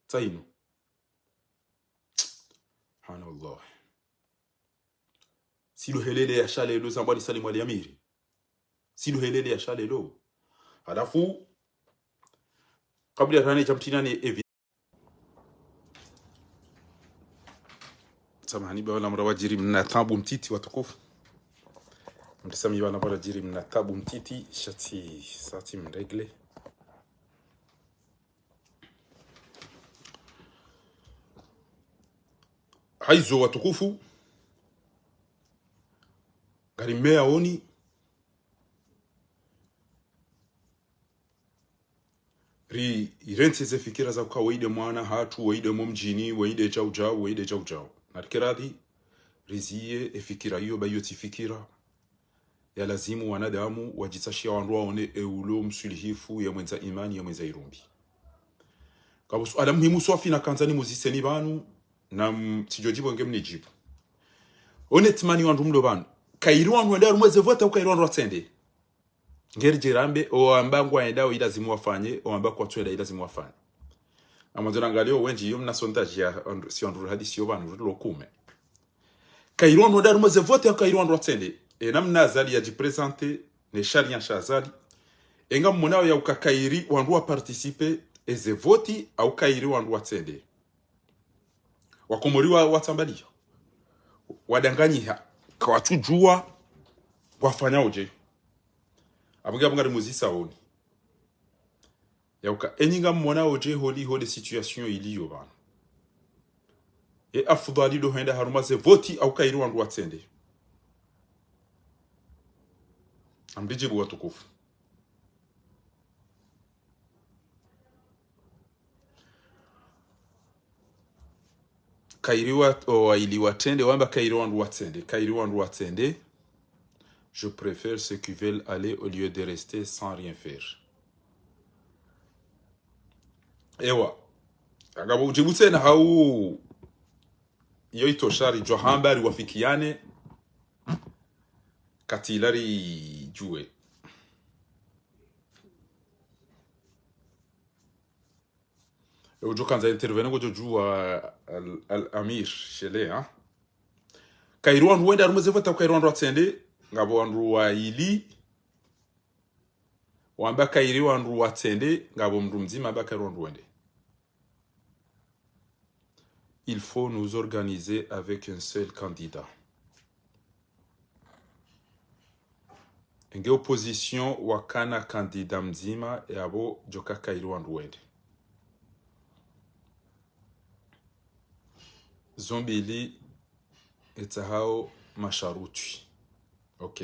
Tsa inu. Subhanallah. Sido helele ya shalelo zambwa ni Salim Ali Amiri. Sido helele ya shalelo. Halafu, kabla ya rane djamtina ni evi. Samahani, ba wala mura wadjiri mna tabu mtiti watukufu. Mrisamihi ba wala mura wadjiri mna tabu mtiti, sha tsi, sha tsi mregle. Haizo watukufu. Ngari mmeya oni. Ri, irentsi ze fikira za uka weyi nde mwana hatru, weyi nde mo mdjini, weyi nde djau djau, weyi nde djau djau. Na rike radhi, riziye e fikira iyo, ba iyo tsi fikira ya lazimu wanadamu wadjitsashiya wandru waone e ulo mswilihifu, ya mwendza imani, ya mwendza irumbi. Ngapvo suala muhimu swafi nakandza nimuziseni pvanu, na m-, tsidjo djibu nge mnidjibu. Honnêtement wandru mlo pvanu. Kayiri wandru wende harumwa ze vote au kayiri wandru watsende? Ngeri djirambe, owamba ngwayendao ilazimu wafanye, owamba kwatsuenda ilazimu wafanye. Amwandzo nangalio wendji, iyo mna sondage ya, wandru, si wandru hadisi yo pvanu, lo kume. Kayiri wandru wende harumwa ze vote au kayiri wandru watsende? E namna Azali yadjiprésenter, ne sharia sha Azali. E ngammonao ya uka kayiri wandru waparticiper, e ze vote au kayiri wandru watsende? Wakomori wa, watsambaliya. Wadanganyiha. Kawatsudjuwa. Wafanya udje. Apvo nge apvo ngari muzisa oni. Ya uka, enyi ngammonao udje holiho nde situation iliyo pvanu? E afudhali ndo hwenda harumwa ze vote au kayiri wandru watsende? Namridjibu watukufu. Kayiri wa, o, ili watsende, wamba kayiri wandru watsende, kayiri wandru watsende. Je préfère ceux qui veulent aller au lieu de rester sans rien faire. Ewa. Ngapvo udjibu tsena hau iyo itosha ridjo hamba riwafikiane. Katsi ila ridjuwe. E udjo kandza intervenir ngodjo djuwa al, al Amir, shele, ha? Kayiri wandru wende harumwa ze vote au kayiri wandru watsende? Ngapvo wandru wayili wamba kayiri wandru watsende, ngapvo mndru mdzima amba kayiri wandru wende. Il faut nous organiser avec un seul candidat. Nge opposition wakana candidat mdzima, yapvo djoka kayiri wandru wende. Zo mbili etsahao masharuti. Ok.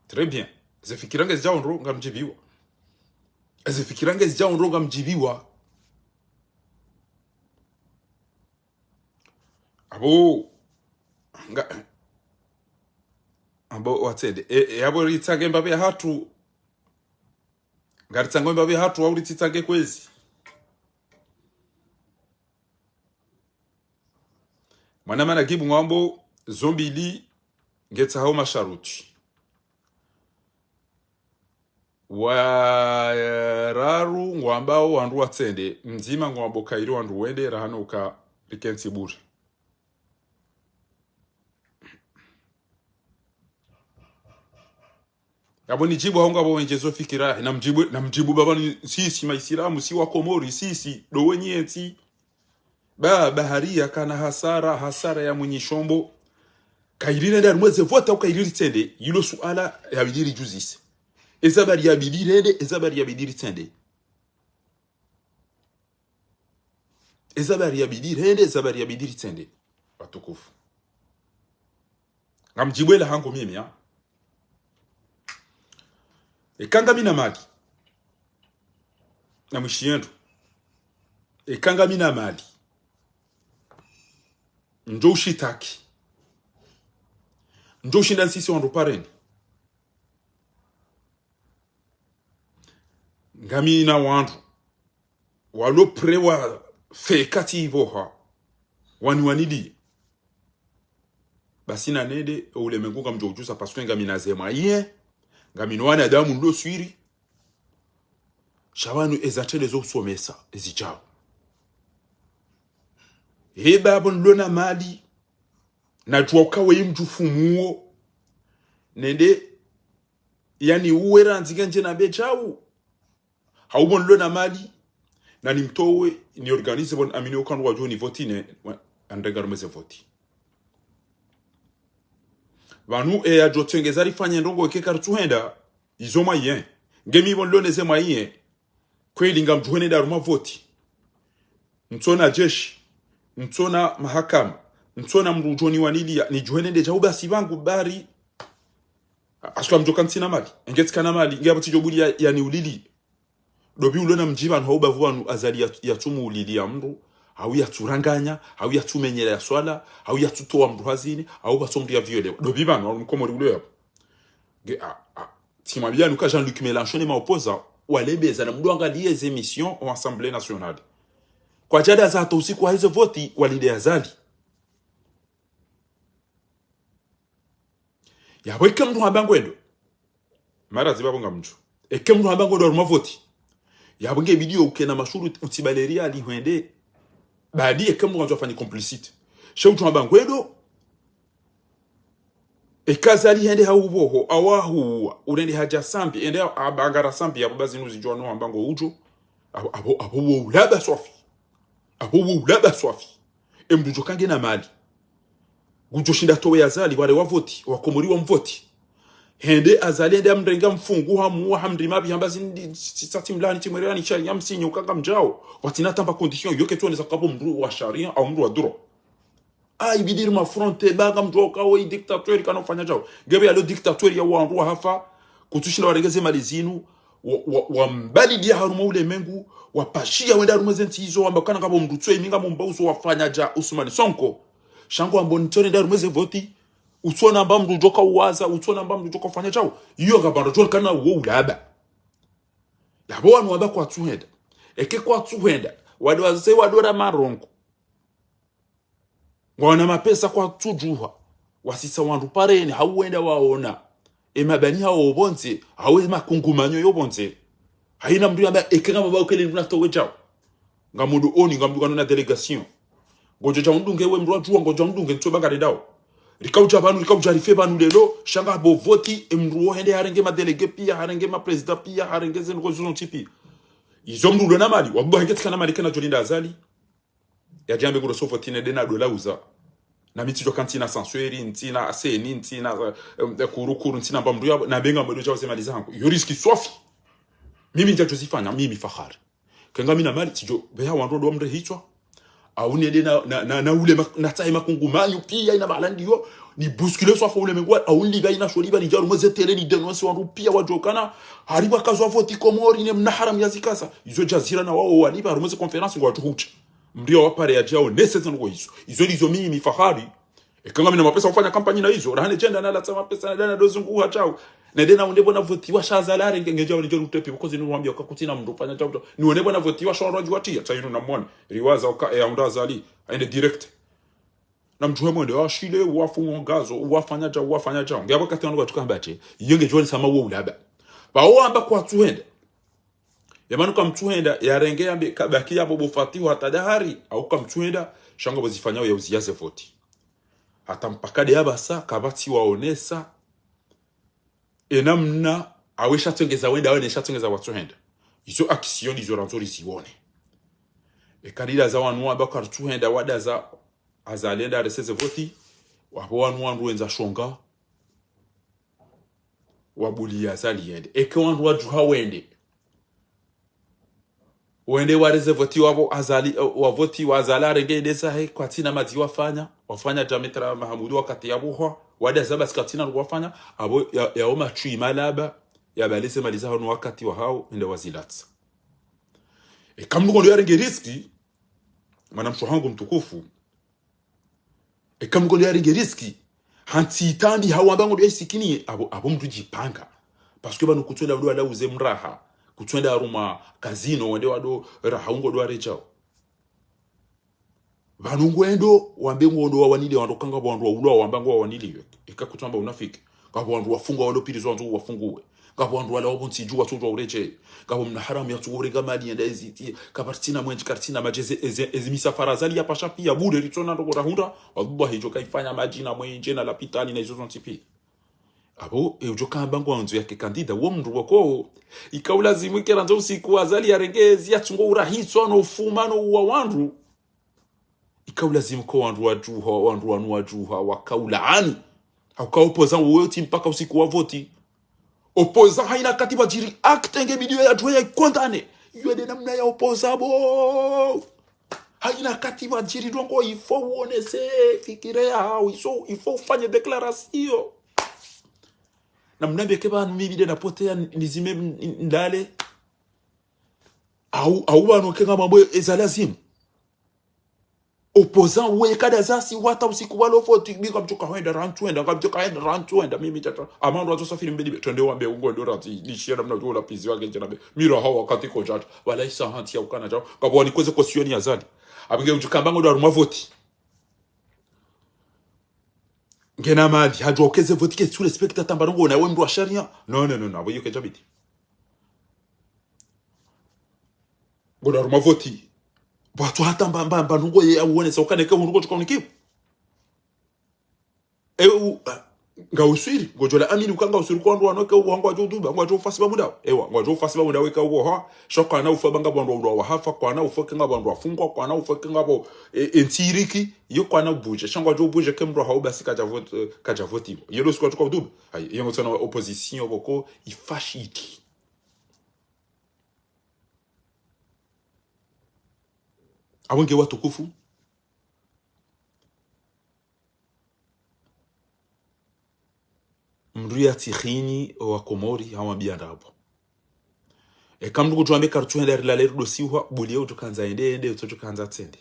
Très bien. Ze fikira ngezidjao ndro ngamdjibiwa. Ze fikira ngezidjao ndro ngamdjibiwa. Apvo, nga, apvo watsende. E, e, apvo ritsange mbapvi hatru. Ngaritsango mbapvi hatru, au ritsitsange kwezi? Mwana mana ngibu ngwambo zo mbili ngetsahao masharuti. Wa raru ngwambao wandru watsende, mdzima ngwambo kayiri wandru wende, rahana uka rikentsi bure. Yapvo nidjibu hau ngapvo wendje zo fikira, namdjibu, namdjibu baba ni sisi maisilamu, si wakomori, sisi, ndo wenye ntsi. Ba, bahari yakana hasara, hasara ya mwenye shombo. Kayiri rende harumwa ze vote au kayiri ritsende, yilo suala yabidi ridjuzise. Eza bari yabidi rende, eza bari yabidi ritsende. Eza bari yabidi rende, eza bari yabidi ritsende. Watukufu. Ngamdjibu ela hangu mimi, ha? Eka ngamina mali. Namwishiye ndro. Eka ngamina mali. Ndjo ushitaki. Ndjo ushinda nsisi wandru pareni. Ngamina wandru walo prêt wafe katsi ipvoha, wani wanidi. Basi nanende, o ulemengu ngamdjo udjuza, parce que ngamina ze moyens, ngamina wanadamu ndo swiri. Sha pvanu eza tele zo usomesa, ezidjao. Heba apvo nilo na mali, nadjuwa uka weyi mdjufumu wo. Nende, yani uwe randzi ngendje na bedjau. Hau pvo nilo na mali, na nimtowe, ni organise pvo amini uka ndo wadjo ni vote ne, wa, anrenga harumwa ze vote. Pvanu, e, yadjo tsengeza rifanye ndrongo eke karitsuhenda, izo mwaye. Nge mi pvo niloneze mwaye. Kweli ngamdjuhene nda harumwa voti. Ntsona jeshi. Ntsona mahakama. Ntsona mdru udjo niwaniliya. Nidjuhene nde djau basi pvangu bari. Aswila mdjoka ntsina mali. Enge tsikana mali. Nge apvo tsidjo buli ya, yaniulili. Ndopvi ulona mdji pvanu hau bavu pvanu Azali ya, yatsumu ulili ya mdru, hau yatsuranganya, hau yatsumenyela ya swala, hau yatsutowa mdru hazini, hau pvatso mdru ya violewa. Ndopvi pvanu, hau mkomori ulo yapvo. Nge, a, a, tsimwambia nuka Jean-Luc Mélenchon ne maopposants, walembeza na mdru angaliye ze émissions o Assemblée nationale. Kwadjadaza hata usiku wa heze voti, walinde Azali. Yapvo eke mdru hamba ngwendo. Mara ziba bonga mdru. Eke mdru hamba ngwendo harumwa voti. Yapvo nge bidi yo ukena mashuru utsibaleria ali hwende. Badi eke mdru kandzo afanye complicité. She udjo hamba ngwendo. Eka Azali hende hau pvoho, awa huwa. Urende hadja Sambi, ende abangara Sambi, yapvo bazi nuzidjuwa no hamba ngo udjo. Apvo, apvo, apvo wo ulaba swafi. Apvo wo ulaba swafi. E mdru djo kange na mali. Ngudjo shinda towe Azali, wale wa voti, wakomori wa mvoti. Hende Azali hende amrenga mfungu hamuwa hamrima pvi hamba zindi sisati mlani timwerelani sha ya msinyo kanga mdjao. Watsina tamba condition, yo ketsuonesa kapvo mdru wa sharia, au mdru wa duro. A, ibidi rimwafronte, ba ngamdjuwa uka wo i dictateur kana ufanya djao. Ngepvo yalo dictateur ya wandru wahafa, kutsushinda warenge ze mali zinu, wa, wa, wambalidiya harumwa ulemengu, wapashiya wenda harumwa ze ntsi izo, wamba kana ngapvo mdru tsuwe imi ngamumba uso wafanya dja Ousmane Sonko. Sha ngo wambo nitsone nda harumwa ze voti, utsona amba mdru djoka uwaza, utsona amba mdru djoka ufanya djao. Iyo ngapvandro djoni kana wo ulaba. Yapvo wanu wamba kwatsuhenda. Eke kwatsuhenda, wade wazise wadora marongo. Ngwaona mapesa kwatsudjuha. Wasisa wandru pareni, hau wenda waona. E mabani hao pvondze, hau e makungumanyo yo pvondze. Haina mdru yamba, eke ngamba ba ukele mdru natowe djao. Ngamdru oni, ngamdru kanuna délégation. Ngodjo dja mdunge we mdru wadjuwa, ngodjo dja mdunge ntso bangare ndao. Rikaudja pvanu, rikaudja rife pvanu lelo, sha ngapvo voti, e mdru wo hende harenge ma délégués pia, harenge ma présidents pia, harenge ze ndrongo zontsi pia. Izo mdru ulona mali, wabuba henge tsikana mali kena djolinda Azali. Yadjambe kuro sofo tine dena dola uza. Na mi tsidjo ka ntsina sansweri, ntsina seni, ntsina, eh, kuru kuru, ntsina mba mdru yapvo, na benga mwedo djao ze mali zangu. Yo risque swafi. Mimi ndjadjo zifanya, mimi Fahari. Kenga mi na mali, tsidjo, beha wandru ndo mre hitswa. Au nende na, na, na, na ule ma, na tsahe makungumanyo, pia ina balandi yo. Ni bousculer swafi ulemengu, au niliba ina sholiba, nidje harumwa ze télé, ni dénoncer wandru pia wadjokana. Haribu kazo voti Komori, ne mna haramu ya zikasa. Izo Jazira na wao waliba, harumwa ze conférence ngwadjo hutsa. Mdru ya wapare yadjao, nese zanu kwa izo. Izo ndizo mimi Fahari. Eka ngami na mapesa ufanya kampanyi na izo. Rahane djenda na latsa mapesa na dana dozungu ha djao. Na dena unde bona voti wa sha Azali arenge nge djao ni djao utepi. Because ni wambia uka kutsina mdru ufanya djao. Ni unde bona voti wa sha wadji watia. Tsa inu na mwone. Riwaza uka e aunda Azali. Aende direct. Na mdjuhe mwende washile, wafu ngazo, wafanya djao, wafanya djao. Nge apvo kati wanu watuka mbache. Iyo nge djoni sama wo ulaba. Pvao amba kwatsuhenda. Yamanu kamtsuhenda, yarenge yambe, kabaki yapvo bo Fatihu hata dahari, au kamtsuhenda, sha ngo pvo zifanyao ya uziya ze voti. Hata mpaka de yapvasa, kapvatsi waonesa, e namna, awe shatsengeza wenda, awe ne shatsengeza watsuhenda. Izo action, izo randzo rizione. E kandida za wanu wamba kartsuhenda, wadaza, Azali enda arese ze voti, wapvo wanu wandru wendza shonga, wabuliya Azali yende. Eke wandru wadjuha wende. Wende wareze voti wapvo Azali, eh, wavoti wa Azali arenge ende zahe, kwatsina madzi wafanya, wafanya djametra Mahamudu wakati yabuhwa, wadaza basi kwatsina wafanya, apvo ya, yaoma tsui malaba, yabaleze mali zaho no wakati wahao, ende wazilatsa. Eka mdru kondo yarenge risque, mwana mshe hangu mtukufu, eka mdru kondo yarenge risque, hantsi itambi hawamba ngondo yaisikini, apvo, apvo mdru djipanga. Parce que pvanu kutswenda mdru wala uze mraha, kutswenda harumwa kazino, wende wado raha ungo ndo waredjao. Pvanu ngwendo, wambe ngondo wawanile, wandru kanga wandru waulwa, wamba ngo wawanile yo. Eka kutsamba unafiki. Ngapvo wandru wafungwa walo piri zo wandzo wafunguwe. Ngapvo wandru wala wapvo ntsi dju watsodjuwa uredjeye. Ngapvo mna haramu yatsuwo urega mali yenda eziti. Kapartsina mwendji, kartsina madji eze, eze, ezi misafara Azali yapvasha pia bure ritsona ndoko rahundra. Wallahi djo kaifanya madji na mwendje na lapitali na izo zontsi pia. Apvo, e udjo kamba ngwandzo yake kandida, wo mndru wako. Ika ulazimu ike randza usiku Azali yarenge ezi yatsungo urahitswa no ufuma no uwa wandru. Ika ulazimu ko wandru wadjuha, wandru wanu wadjuha, wakaulaani. Hauka opposant woyo tsi mpaka usiku wa voti. Opposant haina wakati wadjiri acte nge miliyo ya djuwa ya condamné. Iyo nde namna ya opposant bo. Haina wakati wadjiri ndrongo, il faut uonese fikira yaho, il faut, il faut ufanye déclaration. Na mnambe ke pvanu mimi nde napotea nizime m-, m-, ndale. Au, au pvanu ke ngamwambo eza lazimu. Opposant we kada zasi wata usiku walo voti, mi ngamdjoka hwenda rantsu enda, ngamdjoka hwenda rantsu enda, mimi tata. Amando azo safiri mbeli be, twende wambe ungo ndo rantsi, lishiya namna udjo la pizi wake ndjena be. Miro hawa wakati ko djadja, wala isa hantsi ya ukana djao, kabwa ni kweze ko sioni ya zali. Abinge udjukamba ngo ndo harumwa voti. Ngena mali, hadjwa ukeze voti ke sous respect tamba ndrongo na we mndru wa sharia. Non, non, non, non, abo iyo ke djabidi. Ngo ndo harumwa voti. Bwatsu hata mba, mba, mba ndrongo ye ya uonesa ukana ke hundru ko tsuka unikiwa. E u, ah, nga uswiri, ngodjo la amini uka nga uswiri kwa wandru wanu ke uwa ngwadjo uduba, ngwadjo ufasi ba muda. Ewa, ngwadjo ufasi ba muda weka uwa ha. Sha kwana ufa ba nga wandru wa hafa, kwana ufa ke nga wandru wafungwa, kwana ufa ke nga bo, e, e, ntsiriki, iyo kwana ubuje. Sha ngwadjo ubuje ke mndru hau basi kadja voti, eh, kadja voti. Iyo ndo usiku watsuka uduba. Ayi, iyo ngotsona opposition boko, ifashiti. Abo nge watukufu. Mndru ya tsihini owa Komori, hawa mbiya ndrabo. Eka mndru kutsuwambe karutsu henda rilale rudosihwa, buliye utsukandza ende, ende, utsukandza tsende.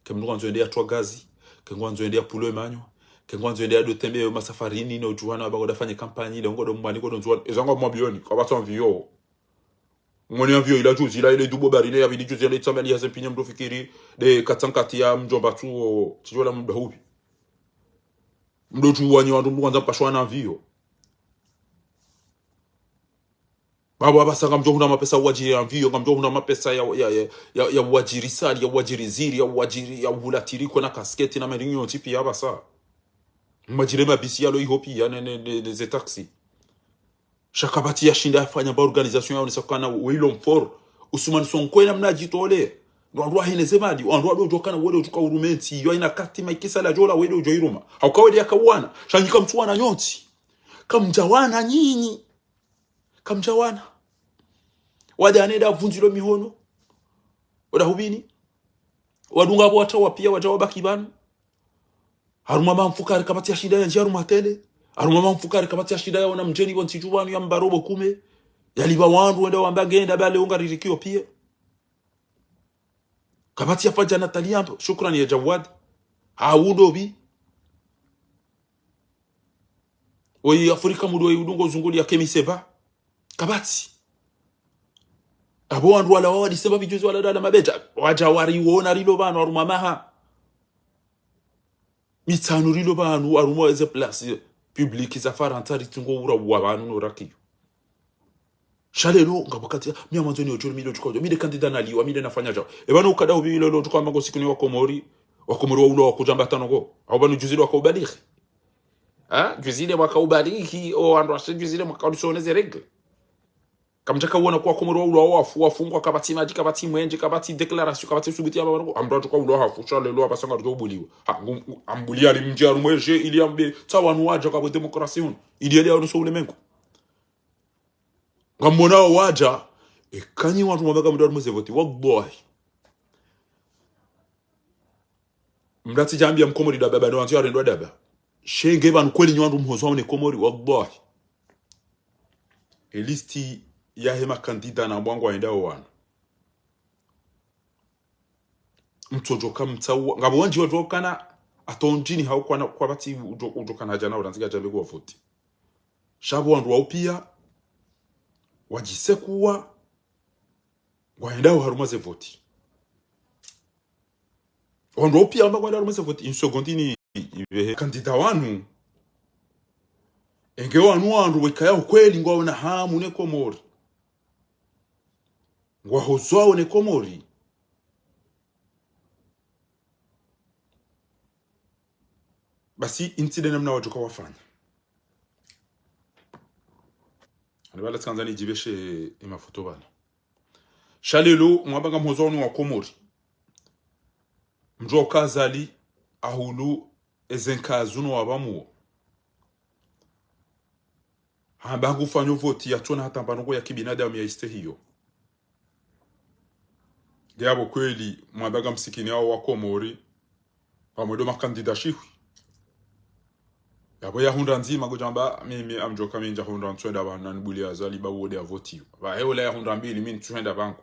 Ke mndru kwandzo ende ya trwa gazi, ke ngwandzo ende ya pulo emanywa, ke ngwandzo ende ya dotembe yo masafarini, no utsuwana waba koda fanye kampanyi, le ngo do mwani kodo ndzuwani, ezanga mwabioni, kwa batsu amviyo. Ngoni amviyo ila juzi, ila ile dubo bari, ile ya bidi juzi, ile itsambe, ile ya zempinye mndru fikiri, de katsankati ya mdjomba tsu, o, tsidjola mndru hubi. Mndru tsuwanyi wandru mndru kwanza mpashwa na amviyo. Babo abasa ngamdjo hundra mapesa uwadjiri ya amviyo, ngamdjo hundra mapesa ya, ya, ya, ya, ya uwadjiri sali, ya uwadjiri ziri, ya uwadjiri, ya uhulatiri kwena kasketi na merinyo tipi ya abasa. Mwadjire mabisi yalo iho piya ne, ne, ne, ne ze taxi. Sha kapvatsi ya shinda ya fanya mba organisation ya onesa kana weyilo mforo. Ousmane Sonko ena mna djitole. Ndo wandru wahene ze mali, wandru wado udjo kana wede udjuka urumenti, yo ina kati maikisa la djola wede udjo iruma. Hauka wede ya kawana, sha nyi kamtsuwana nyontsi. Kamdjawana nyinyi. Kamdjawana. Wade ane da vundzilo mihono. Wada hubini. Wadunga bo wata wapiya, wadja wabaki pvanu. Harumwa mamfukare kapvatsi ya shinda ya ndji harumwa tele. Harumwa mamfukare kapvatsi ya shinda ya ona mdjeni bo ntsidju pvanu ya mbaro bo kume. Ya liba wandru wende wamba ngenda bale unga ririkio piya. Kapvatsi ya fadja Nathalie ambo, shukrani ya Jawad. Ha undo bi. Oyi Afrika mudo oyi udungo zunguli ya Kemi Seba. Kapvatsi. Abo wandru wala wawa disemba bijuzi wala dala mabedja. Wadja wariwona rilo pvanu harumwa maha mitsanu rilo pvanu harumwa eze place publique za Farantsa ritsungo ura wa pvanu no rakiyo. Sha lelo, ngapvo kati, mi amandzo ni odjo, mi ndo tsuka odjo, mi nde kandida naliwa, mi nde nafanya djao. E pvanu ukada ubi lelo, tsuka amba ngo siku ni wa Komori, wa Komori wa ulo wa kudjamba tano go. Au pvanu juzi ndo waka ubalighi. Ha? Juzi nde waka ubalighi, o wandru washe juzi nde mwaka ulisone ze règles. Kamdjaka uona kuwa Komori wa ulo wa wafu, wafungwa, kapvatsi madji, kapvatsi mwenje, kapvatsi déclaration, kapvatsi subuti ya pvanu go. Amdru atsuka ulo hafu, sha lelo, apvasa ngarudjo ubuliwa. Ha, ngum-, ambulia limdji harumwa edje, ili ambe, tsa wanu wadja kwa démocratie hunu. Ili yele ya unuso ulemengu. Ngamwona wadja, eka nyi wandru mwabaka mndru harumwa ze voti, wallahi. Mndru tsi djambi ya mkomori daba, bado wandzo ya rendwa daba. Sha nge pvanu kweli nyi wandru mhozo wa une Komori, wallahi. E liste yahe makandida na mbwangu waenda o wana. Mtsodjoka mtsawa, ngapvo wandji wadjokana, ata ondjini hau kwana, kwapvatsi udjo-, udjokana hadja na urandzika djambe kuwa voti. Sha pvo wandru wa upiya, wadjisekuwa, ngwaendao harumwa ze voti. Wandru wa upiya wamba ngwaendao harumwa ze voti, une seconde ni, ivehe kandida wanu. Enge wanu wandru wekaya ukweli ngwaona hamu ne Komori. Ngwahozwao ne Komori. Basi, intsi nde namna wadjoka wafanya. Ani pvala tsikandzani djibeshe e mafoto pvanu. Sha lelo, mwamba ngamhozwao ne wa Komori. Mdjo ka Azali, ahulu, eze nkazu no wapvamuo. Hamba ngufanyo voti yatsona hata mba ndrongo ya kibinadamu ya istehiyo. Nge yapvo kweli, mwamba ngamsikini hawo wa Komori, pvamwedjo makandida shihwi. Yapvo yahundra ndzima, ngudjamba, mimi ngamdjoka mi ndjahundra ntsuhenda pvanu nanibuliye Azali ba wode yavotiwa. Pvahe ola yahundra mbili, mi ntsuhenda pvangu.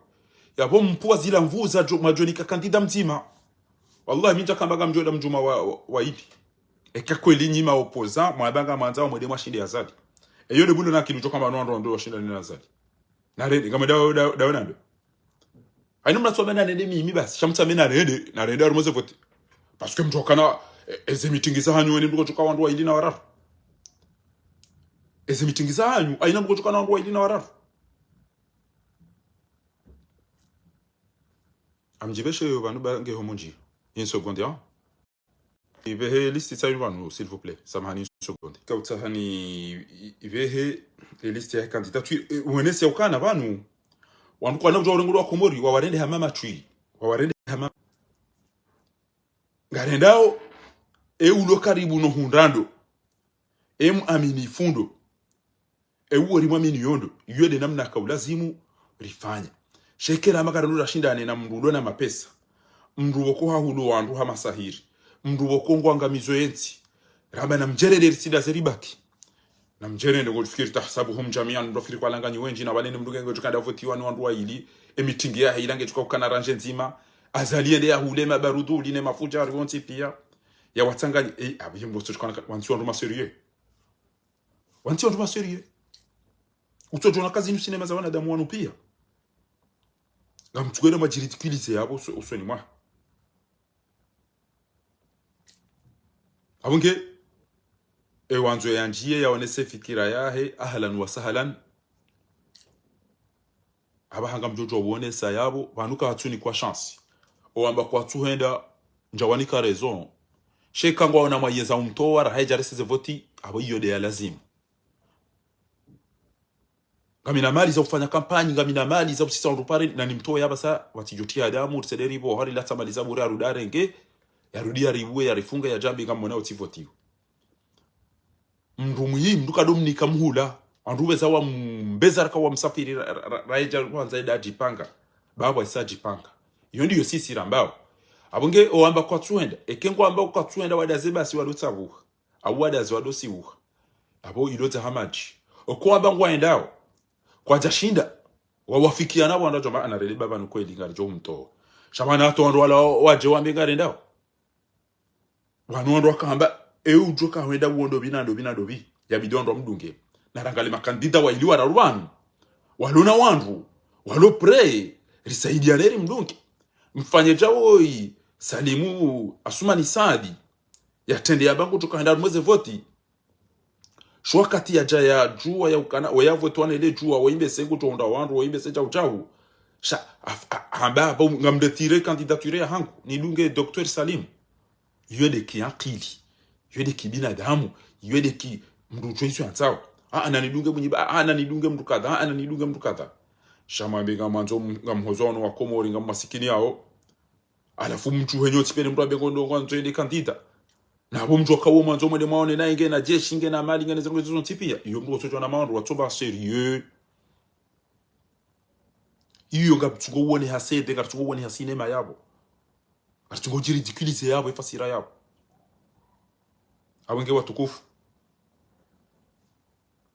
Yapvo mpvuwa zila mvuza djo, mwadjonika kandida mdzima. Wallahi, mi ndjakamba ngamdjoda mdjuma wa, wa, wa ili. Eka kweli nyi ma opposants, mwamba ngamwandzao mwende mwashinde Azali. Eyo nde bulo na akili udjo kamba no wandru wandru washindane na Azali. Narende, ngamwe dawe, dawe, dawe nando. Hayina mna tsuwambe narende mimi basi, sha mtsuwambe narende, narende harumwa ze voti. Parce que mdjokana, e, eze mitingi zahanyu weni mdru kotsuka wandru wa ili na wararu. Eze mitingi zahanyu, hayina mdru kotsuka na wandru wa ili na wararu. Ngamdjipveshe yo pvanu ba nge ho mundji. Une seconde, hein. Ipvehe liste tsayinu pvanu, s'il vous plaît. Samahani, une seconde. Kautsaha ni i-, ipvehe e liste ya candidature, e, wenesi ya ukana pvanu. Wandru kwana udja urengulwa Komori, wawarende hama matswi. Wawarende hama. Ngarendao, e ulo karibu no hundrando. E mwamini fundo. E uwo rimwamini yondo, iyo nde namna ka ulazimu rifanya. Shekera makarano rashindane na mndru ulo na mapesa. Mndru pvoko hahulu wandru ha masahiri. Mndru pvoko ngwangamizo yentsi. Ramba namdjerende ritsinda ze ribaki. Namdjerende ngodjofikiri tahsabuhum jamian, mndru fikiri kwalanganyi wendji na pvale ne mndru nge ngodjokanda votiwa ni wandru wa ili. E mitingi yahe ila ngedjoka ukana randje ndzima. Azali yende yahule mabarudhu, uli ne mafuja, ari wontsi pia. Yawatsanganyi, e, apvo ye mndru wontsi djokana ka-, wantsi wandru ma sérieux. Wantsi wandru ma sérieux. Utsodjona kazi inu sinema za wanadamu wanu pia. Ngamtsukwenda mwadjiridiculiser yapvo uso-, usoni mwahe. Apvo nge, e wandzo yandjiye yaonese fikira yahe, ahlan wa sahlan. Apvaha ngamdjodjo uonesa yapvo, pvanu katsunikwa chance. Owamba kwatsuhenda, ndjawanika raison. Sheka ngwaona mwayeza umtowa, raha yedja rese ze voti, apvo iyo nde ya lazimu. Ngamina mali za ufanya kampanyi, ngamina mali za usisa wandru pare, na nimtowe yapvasa, watsidjotiya damu, ritsederi pvo, hari latsa mali za bure, yarudi yarenge, yarudi yaribuwe, yarifunge, yadjambe, ngamwona utsivotiwa. Mndru mwihi, mndru kadomnika muhula. Wandru weza wambeza raka wamsafiri ra-, ra-, ra-, raedja kwanza eda adjipanga. Baba isa adjipanga. Iyo ndiyo sisi rambao. Apvo nge owamba kwatsuhenda. Eke ngwamba kwatsuhenda wadaze basi wadotsabuha. Au wadaze wadosibuha. Apvo ilodza hamadji. Oko wamba ngwaendao. Kwadjashinda. Wawafikiana pvo wandru wadjomba anarele baba nukweli ngaridjo humtowa. Sha pvanu hata wandru wala wadje wambe ngarendao. Pvanu wandru wakamba, e udjo kahwenda uwo ndopvi na ndopvi na ndopvi. Yabidi wandru wamdunge. Narangalie makandida wa ili wararu pvanu. Walo na wandru. Walo prêt. Risaidiane rimdunge. Mfanye djawoyi. Salimu Asumani Saadi. Yatrende yamba ngudjo kahwenda harumwa ze voti. Sho wakati yadja yadjuwa ya ukana, weyavotiwa na ile djuwa, weyimbe se ngudjo hundra wandru, weyimbe se djau djau. Sha, af-, a-, hamba, apvo ngamretire candidature yahangu, nidunge Docteur Salim. Iyo nde ki akili. Iyo nde ki binadamu. Iyo nde ki mndru udjuwa izo yandzao. Aa, nanidunge mwenyi ba, aa, nanidunge mndru kadha, aa, nanidunge mndru kadha. Sha mwambe ngamwandzo m-, ngamhozo wanu wa Komori, ngammasikini yawo. Halafu mndru henyo tsi pvene mndru ambe ngondo ngwandzo yende candidat. Na apvo mndru akawo mwandzo mwende mwaone naye ngena jeshi, ngena mali, ngena zendrongo zontsi pia. Iyo mndru wotsodjona mawandru, watsopva sérieux. Iyo ngamtsungo uone ha C D, ngamtsungo uone ha sinema yapvo. Ngamtsungo djiridiculiser yapvo, efasira yapvo. Apvo nge watukufu.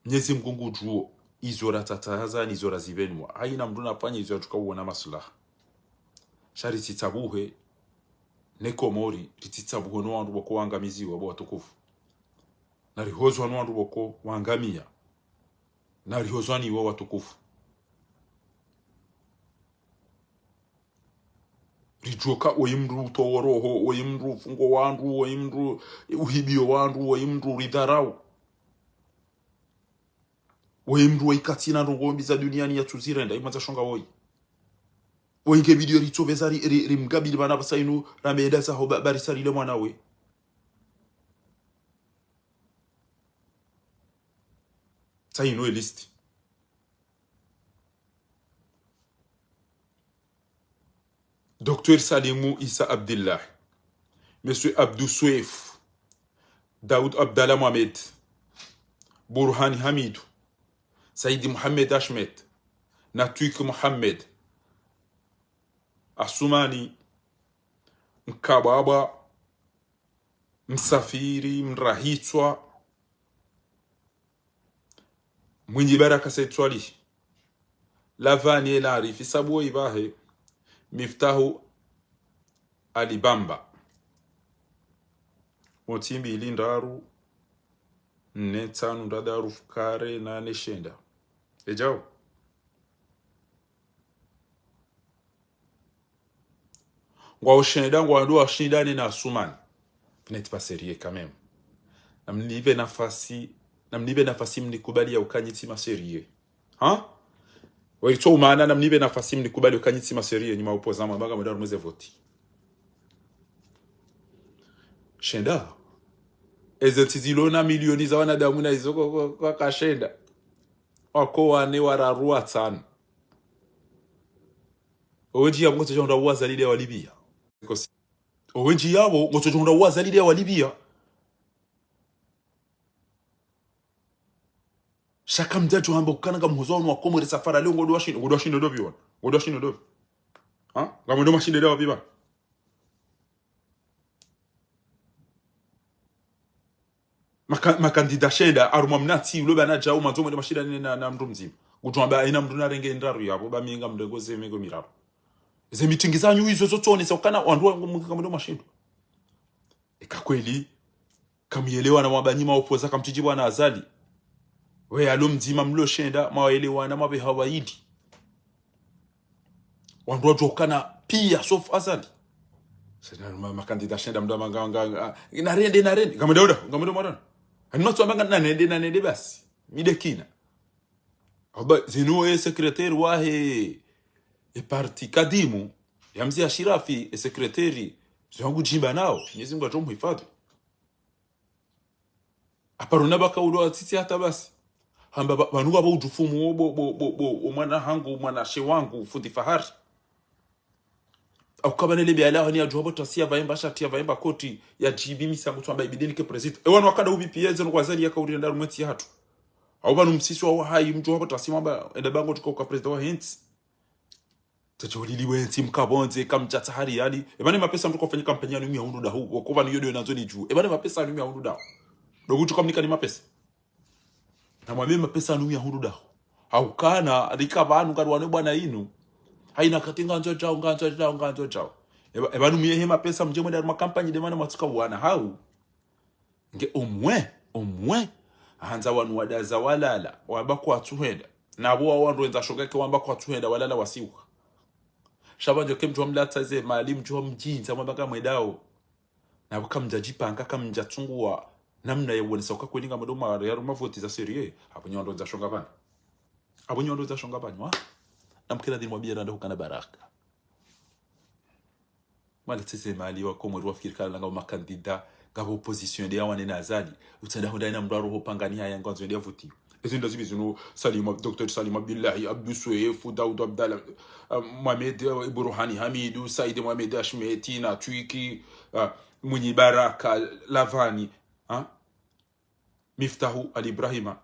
Mnyezi Mngu ngudjuwo, izo ratsatsaza, nizo razipvenua. Hayina mndru nafanye izo yatsuka uona maslaha. Sha ritsitsabuhe, ne Komori, ritsitsabuhe no wandru pvoko wangamiziwa bo watukufu. Narihozwa no wandru pvoko wangamia. Narihozwa ni wo watukufu. Ridjoka, woyi mndru utowo roho, woyi mndru ufungo wandru, woyi mndru uhibio wandru, woyi mndru uridharau. Woyi mndru woyi katsina ndrongo mbi za duniani yatsuzirenda, imwandza shonga woyi. Woyi nge bidi yo ritsopveza ri, ri, rimgabili pvanu pvasa inu, rambe enda zaho ba, ba risalie mwana we. Tsayinu e liste. Docteur Salimou Issa Abdillah, Monsieur Abdou Souef, Daoud Abdallah Mohamed, Bourhane Hamidou, Saidi Mohamed Ahmed, Natwik Mohamed, Asumani, Mkabwabwa, Msafiri, Mrahitswa, Mwinyi Baraka Said Swalihi, Lavani El Arifi, Sabuo Ibahe, Miftahu Ali Bamba. Motsi mbili, ndraru, nne, ntsanu, ndradaru, fukare, nane, shenda. Edjao. Ngwao shenda, ngwao ndo washindane na Asumani. Vous n'êtes pas sérieux quand même. Namnipve nafasi, namnipve nafasi mnikubali ya uka nyi tsi ma sérieux. Ha? Walitso umana, namnipve nafasi mnikubali uka nyi tsi ma sérieux, nyi ma opposants, mabanga mwenda rumweze voti. Shenda. Eze ntsi zilo na milioni za wanadamu na izo kwa, kwa, kwa kashenda. Wako wane, wararu, watsanu. Owendji yapvo ngotso djahundra uwa Azali nde wa Libya. Owe ndji yapvo, ngotso djahundra uwa Azali nde wa Libya. Sha kamdjadjo hamba ukana ngamhozo wanu wa Komori safari leo ngodo washindo, ngodo washindo ndopvi wana. Ngodo washindo ndopvi. Ha? Ngamwendo mwashindo nde wapvi pvanu? Maka-, makandida shenda, harumwa mna ntsi, ulo pvanu djau, mwandzo mwende mwashindane na, na mndru mdzima. Kutsu wamba, haina mndru narenge ndraru yapvo, ba mi ngamrengo ze mengo miraru. Ze mitingi zanyu izo zotsonesa ukana, wandru wa, ngamwendo mwashindo. Eka kweli, kamuyelewana mwabanyi ma opposants, kamtsidji bwana Azali. We alo mdzima mlo shenda, mwaelewana mwabeha waili. Wandru wadjo kana piya sauf Azali. Sasa ma, makandida shenda mndru manga, nga, nga, narende, narende. Ngamwendo uda, ngamwendo mwarana. Hanina tsu wamba nga nanende, nanende basi. Mi nde kina. Aba, zinu e secrétaire wahe, e parti kadimu, ya mze Ashirafi, e secrétaire, zangu djimba nao, Mwenyezi Mungu atso muhifadhwi. Aparo na baka ulo atsitsi hata basi. Hamba ba-, pvanu ngapvo udjufumu wo bo, bo, bo, bo, wo mwana hangu, mwanashe wangu, fundi Fahari. Au kaba nele biala hani ya djuwa bo tasi ya vaemba shati ya vaemba koti ya djibi misa kutsu wamba ibidi nike président. Ewa no wakada ubi piya zeno kwa Azali yaka urenda rumwetsi hatru. Au pvanu msisi wa hayi mdjuwa bo tasi mwamba enda bango tuka uka président wahe ntsi. Tete ulili wentsi mkapvondze kamtsatsa hari yani. Eba ne mapesa mndru kofanya kampeni yanu mia hundru dahu. Wako pvanu yodo nandzo ni dju. Eba ne mapesa yanu mia hundru dahu. Dogu tuka mnika ni mapesa. Na mwambe mapesa yanu mia hundru dahu. Haukana, rika pvanu ngari wane bwana inu. Haina kati ngandzo djau, ngandzo djau, ngandzo djau. Eba, eba nu miyehe mapesa mdje mwenda harumwa kampanyi nde mana mwatsuka wana hau. Nge omwe, omwe. Handza wanu wadaza walala, wamba kwatsuhenda. Na pvo wa wandru wendza shonga ke wamba kwatsuhenda, walala wasiuha. Sha pvandjo ke mdjuwa mlatsa ze mali, mdjuwa mdjindza, mwamba kamwendao. Na pvo kamdja djipanga, kamdja tsunguwa. Namna ya uonesa uka kweli ngamwendo mwa, ya harumwa voti za sérieux. Apvo nyi wandru wendza shonga pvanu. Apvo nyi wandru wendza shonga pvanu, wa? Na mkira dhini mwabiya randa hukana baraka. Mwalitsese mali wa Komori wafikiri kana ngapvo makandida, ngapvo opposition nde yawane na Azali. Utsenda honda ina mndru aroho pangani haya ngwandzo nde yavoti. Ezi nda zibi zinu Salim Ab-, docteur Salim Abdullahi, Abdou Soefo, Daoud Abdallah, ah, Mohamed, ah, Ibu Rohani Hamidu, Said Mohamed Ashmeti, Natwiki, ah, Mwinyi Baraka, Lavani, ah, Miftahu Ali Ibrahima.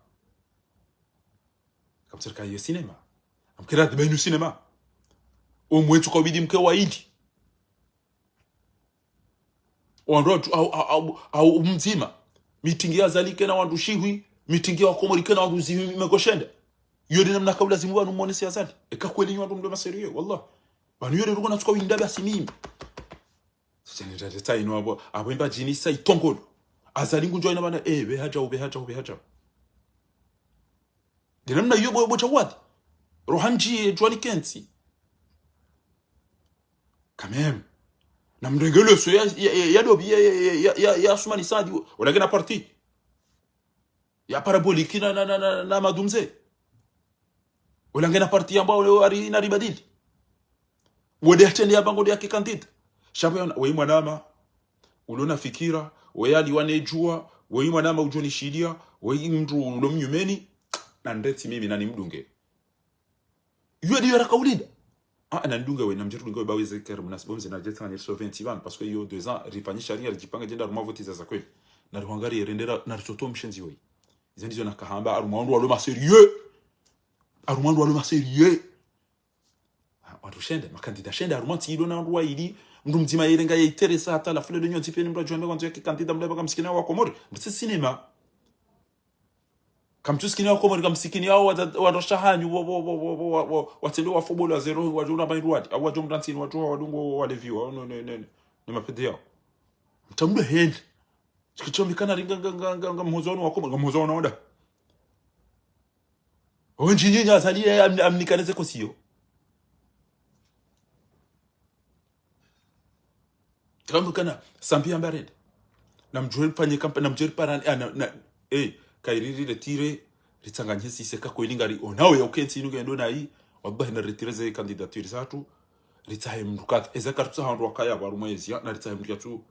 Kamtsirika iyo cinéma. Amkira dhiba inu cinéma. Omwe tsuka ubidi mke waili. Wandru watsu, au, au, au, au mdzima. Mitingi ya Azali kena wandru shihwi, mitingi ya Wakomori kena wandru zihwi mengo shenda. Iyo nde namna kaulazimu pvanu mwonese Azali. Eka kweli nyi wandru mndru ma sérieux, wallah. Pvanu iyo nde ruko natsuka winda basi mimi. Sasa ni tata inu apvo, apvo imba djini sa itongolo. Azali ngudjo ina pvanu, eh, be hadjau, be hadjau, be hadjau. Nde namna iyo bo, bo djawadi. Rohandji, eh, djuwani kentsi. Quand même. Na mrenge leso ya, ya, ya, ya dobi, ya, ya, ya, ya, ya Assoumani Saïdi, wala ngena parti. Ya Parabolique na, na, na, na, na Madou Mze. Wala ngena parti yamba wale wari na ribadili. Wode atsende yamba ngode yake candidat. Sha pvo yona, weyi mwanama. Ulo na fikira, weyi Ali wane djuwa, weyi mwanama udjo nishilia, weyi mndru ulo mnyumeni, na ndetsi mimi na nimdunge. Iyo ndiyo raka ulinda. Ah, na ndunge we, na mdje rudunge we ba we ze kere munasiba mze na djetsa na so vingt pvanu, parce que iyo deux ans, rifanye sharia, ridjipange djenda harumwa voti za za kweli. Na rihwangari yerendera, na risoto mshenzi weyi. Izo ndizo nakahamba, harumwa wandru walo ma sérieux. Harumwa wandru walo ma sérieux. Ah, wandru shenda, makandida shenda, harumwa ntsi ilo na wandru wayili, mndru mdzima yele nga ya interesa hata la fule le nyontsi peni mndru adjuwa mbe kwanza yake kandida mndru yabaka msikini wa Komori. Mtsi sinema. Kamtsu sikini wa Komori, kamsikini yao wa, wa, wa, wa, watsende wa football wa zero, wadjo una bayi ruwadi, au wadjo mrantsini, wadjo wadungo walevi wa, no, ne, ne, ne, ne mapede yao. Mtsamdo hende. Tsikitso mikana ri nga, nga, nga, nga, nga mhozo wanu wa Komori, nga mhozo wanu wada. Wendji nyinyi Azali ya am-, amnikane ze kosiyo. Tsamukana, sambi ya mbarende. Na mdjuwe rifanye kampa, na mdjuwe riparane, ah, na, na, eh, kayiri riretire, ritsanganye sise ka kweli ngari onawe ya ukentsi inu ngendo nayi, wallahi na retire ze candidature zatru, ritsahe mndru kati, eza karutsaha wandru wakaya waru mwezi, ya, na ritsahe mndru yatsu.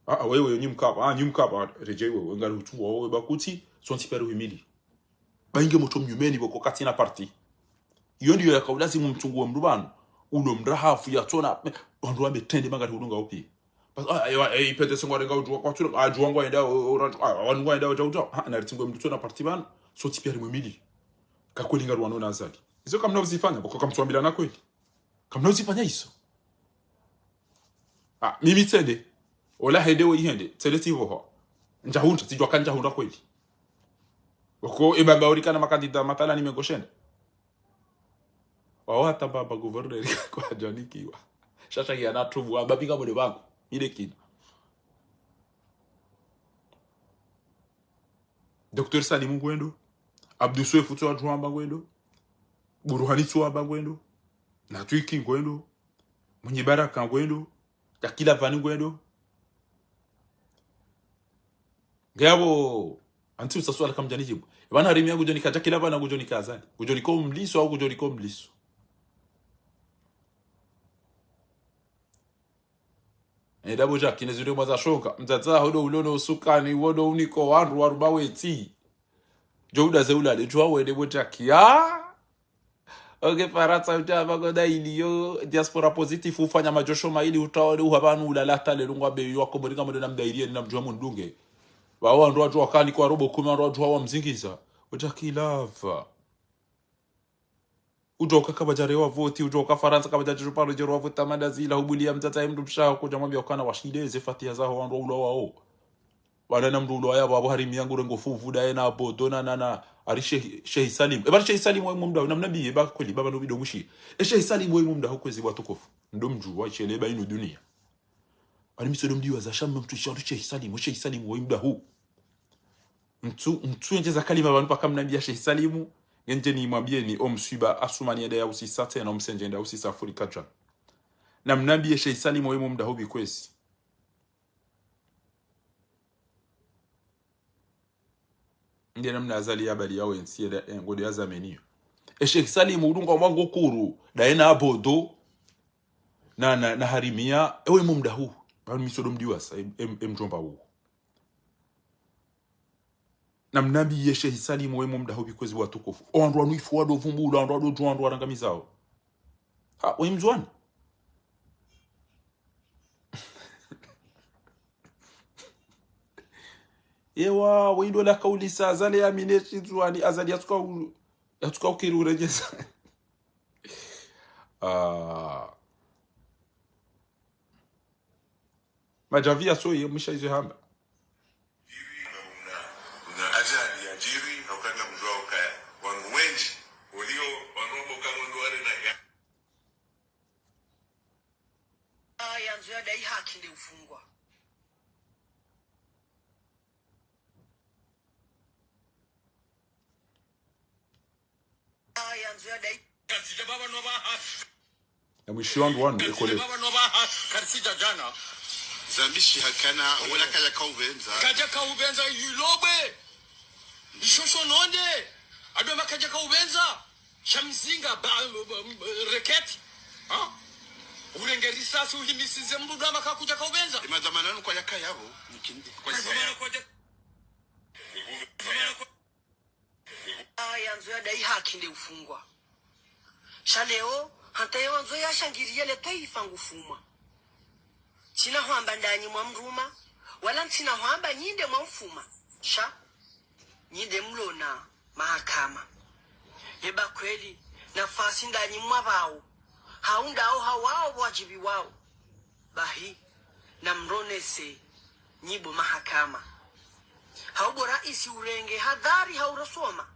Ah, ah, wewe, nyi mkapa, ah, nyi mkapa, redjei wewe, ngari utsungu wawe bakutsi, sontsi pia ruhimili. Bainge motro mnyumeni pvoko katsina parti. Iyo ndiyo yakaulazimu mtsungu wa mndru pvanu. Ulo mrahafu yatsona, wandru wambe trende mangari ulunga upi. Pas-, ah, ewa, eh, ipete sengwa renga udjuwa kwa tsura, adjuwa ngwa enda, o, o, radju, ah, wanu ngwa enda, udja, udja. Ha, na ritsingu wa mndru tsona parti pvanu, sontsi pia rimwimili. Ka kweli ngari wanu na Azali. Izo kamna uzifanya, pvoko kamtsuambila na kweli. Kamna uzifanya iso. Ah, mimi tsende. Ola hende we ihende. Tsende tsi pvoho. Ndjahundra, tsidjuwa ka ndjahundra kweli. Woko ebamba orikana makandida matala ni mengo shenda. Wawo hata mbaba gouverneur kwa djanikiwa. Shasha ya na tubu, amba pinga mode bangu. Ile kina. Docteur Salim ngwendo. Abdou Soefo tso adjuwa amba ngwendo. Buruhani tso amba ngwendo. Natwiki ngwendo. Mwinyi Baraka ngwendo. Jakila vani ngwendo. Ngeyapvo, antsi usa suala kamdjanijibu. Epvanu harimia ngudjonika Jakila vani ngudjonika Azali. Ngudjonika omliso au ngudjonika omliso. Edapvo Jaki, ne zindru mwaza shonga. Mdzadze aho ndo ulo no usukani, wo ndo uniko wandru waruba wetsi. Djo uda ze ulale, djuwa wende pvo Jaki. Ah! Ok, Farantsa uta abago da iliyo diaspora positif ufanya madjosho mayili utawa de uha pvanu ulala hata lelo ngwambe yo wa Komori ngamwendo na mdairiye na mdjuwa mundunge. Wawo wandru wadjuwa kani kwa robo kume wandru wadjuwa wamzingiza. Uta kilava. Udjoka kabadja rewa voti, udjoka Farantsa kabadja djosho paro djerewa voti, amanda zila hubuliya mdzadze ye mndru mshaho kudja mwambiya ukana washile ze fatiha zaho wandru wa ulwa wawo. Wala na mndru ulwaya pvapvo harimia ngurengo fuvu daye na Abodo na, na, na, hari Shehi, Shehi Salim. Eba Shehi Salim, we mumda, na mnambiye, eba kweli, baba no bido mwishi. E Shehi Salim, we mumda, ho kwezi watukufu. Ndo mdjuwa, ishele, eba inu duniya. Wali miso ndo mdiwa za shamba mtru shando Shehi Salim, we Shehi Salim, we mda hu. Mtsu, mtsu endjeza kalima pvanu paka mnambiya Shehi Salim, ngendje ni mwambiye ni o mswiba Asumani yenda ya usisa tsena, o msendje yenda usisa Afurika djana. Na mnambiye Shehi Salim, we mumda hu bi kwezi. Nde namna Azali ya bali ya wentsi, ye da, eh, ngode ya zameniyo. E Sheikh Salim, udunga mwango kuru, daye na Abodo, na, na, na Harimia, ewe mumda hu. Banu miso ndo mdiwasa, em, em, em mdjomba hu. Na mnambiye Sheikh Salim, we mumda hu bi kwezi watukufu. O wandru wanu ifu wado vumbula, wandru wado djuwa, wandru warangamizao. Ha, we Mndzuwani. Ewa, we ndo la kaulisa Azali ya mine Shindzuwani, Azali yatsuka u-, yatsuka ukiri uredjeza. Ah. Madjavi ya soye, mwisha izo hamba. Una ajali ya jiri, na ukata mdjuwa ukaya. Wandru wendji, oliyo, wandru wamboka wandru wale na ya. Ah, yandzo ya dai haki nde ufungwa. Ah, yandzo ya dai. Kazija baba no ba haki. Ya mwisho wangu wanu, ekole. Baba no ba haki, karisija djana. Zambi shihakana, wala kaja kaubendza. Kaja kaubendza, yulobwe. Ishosho nonde. Ado ma kaja kaubendza. Shamzinga, ba, ba, ba, reketi. Ha? Urenge risasi, uhimisize mndru dama kakuja kaubendza. Imadhamana nukwa yaka yabo, nikindi. Kwa yaka yabo. Ah, yandzo ya dai haki nde ufungwa. Sha leo, hata ye wandzo ya shangiriye le twaifa ngufumwa. Ntsina hwamba ndanyi mwa mruma, wala ntsina hwamba nyi nde mwa mfuma. Sha, nyi nde mlona mahakama. Yeba kweli, nafasi ndanyi mwapvao, hau ndao hawao wadjibiwao. Bahi, namronese nyi bo mahakama. Hau bo raisi urenge hadhari hau rasoma.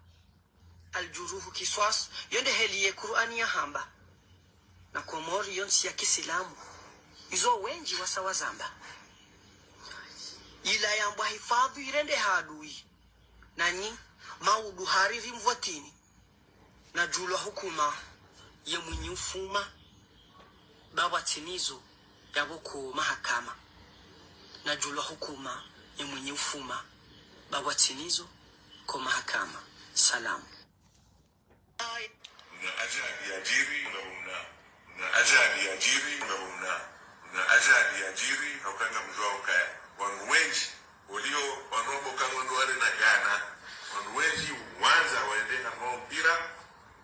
Aljuruhu kiswas, yo nde heli ye Kur'ani yahamba. Na Komori yo ntsi ya kisilamu. Izo wendji wasa wazamba. Ila yambwa hifadhu irende hadui. Nanyi, maudu hariri mvwatini. Nadjulwa hukuma ye mwinyi ufuma, ba pvwatsina izo yapvo ko mahakama. Nadjulwa hukuma ye mwinyi ufuma, ba pvwatsina izo ko mahakama. Salamu. Na ajali yadjiri, na mna, na ajali yadjiri, na mna, na ajali yadjiri, hauka ngamdjuwa ukaya wandru wendji, oliho wandru wamboka ngwandru wale na gana, wandru wendji wandza waende harumwa mpira.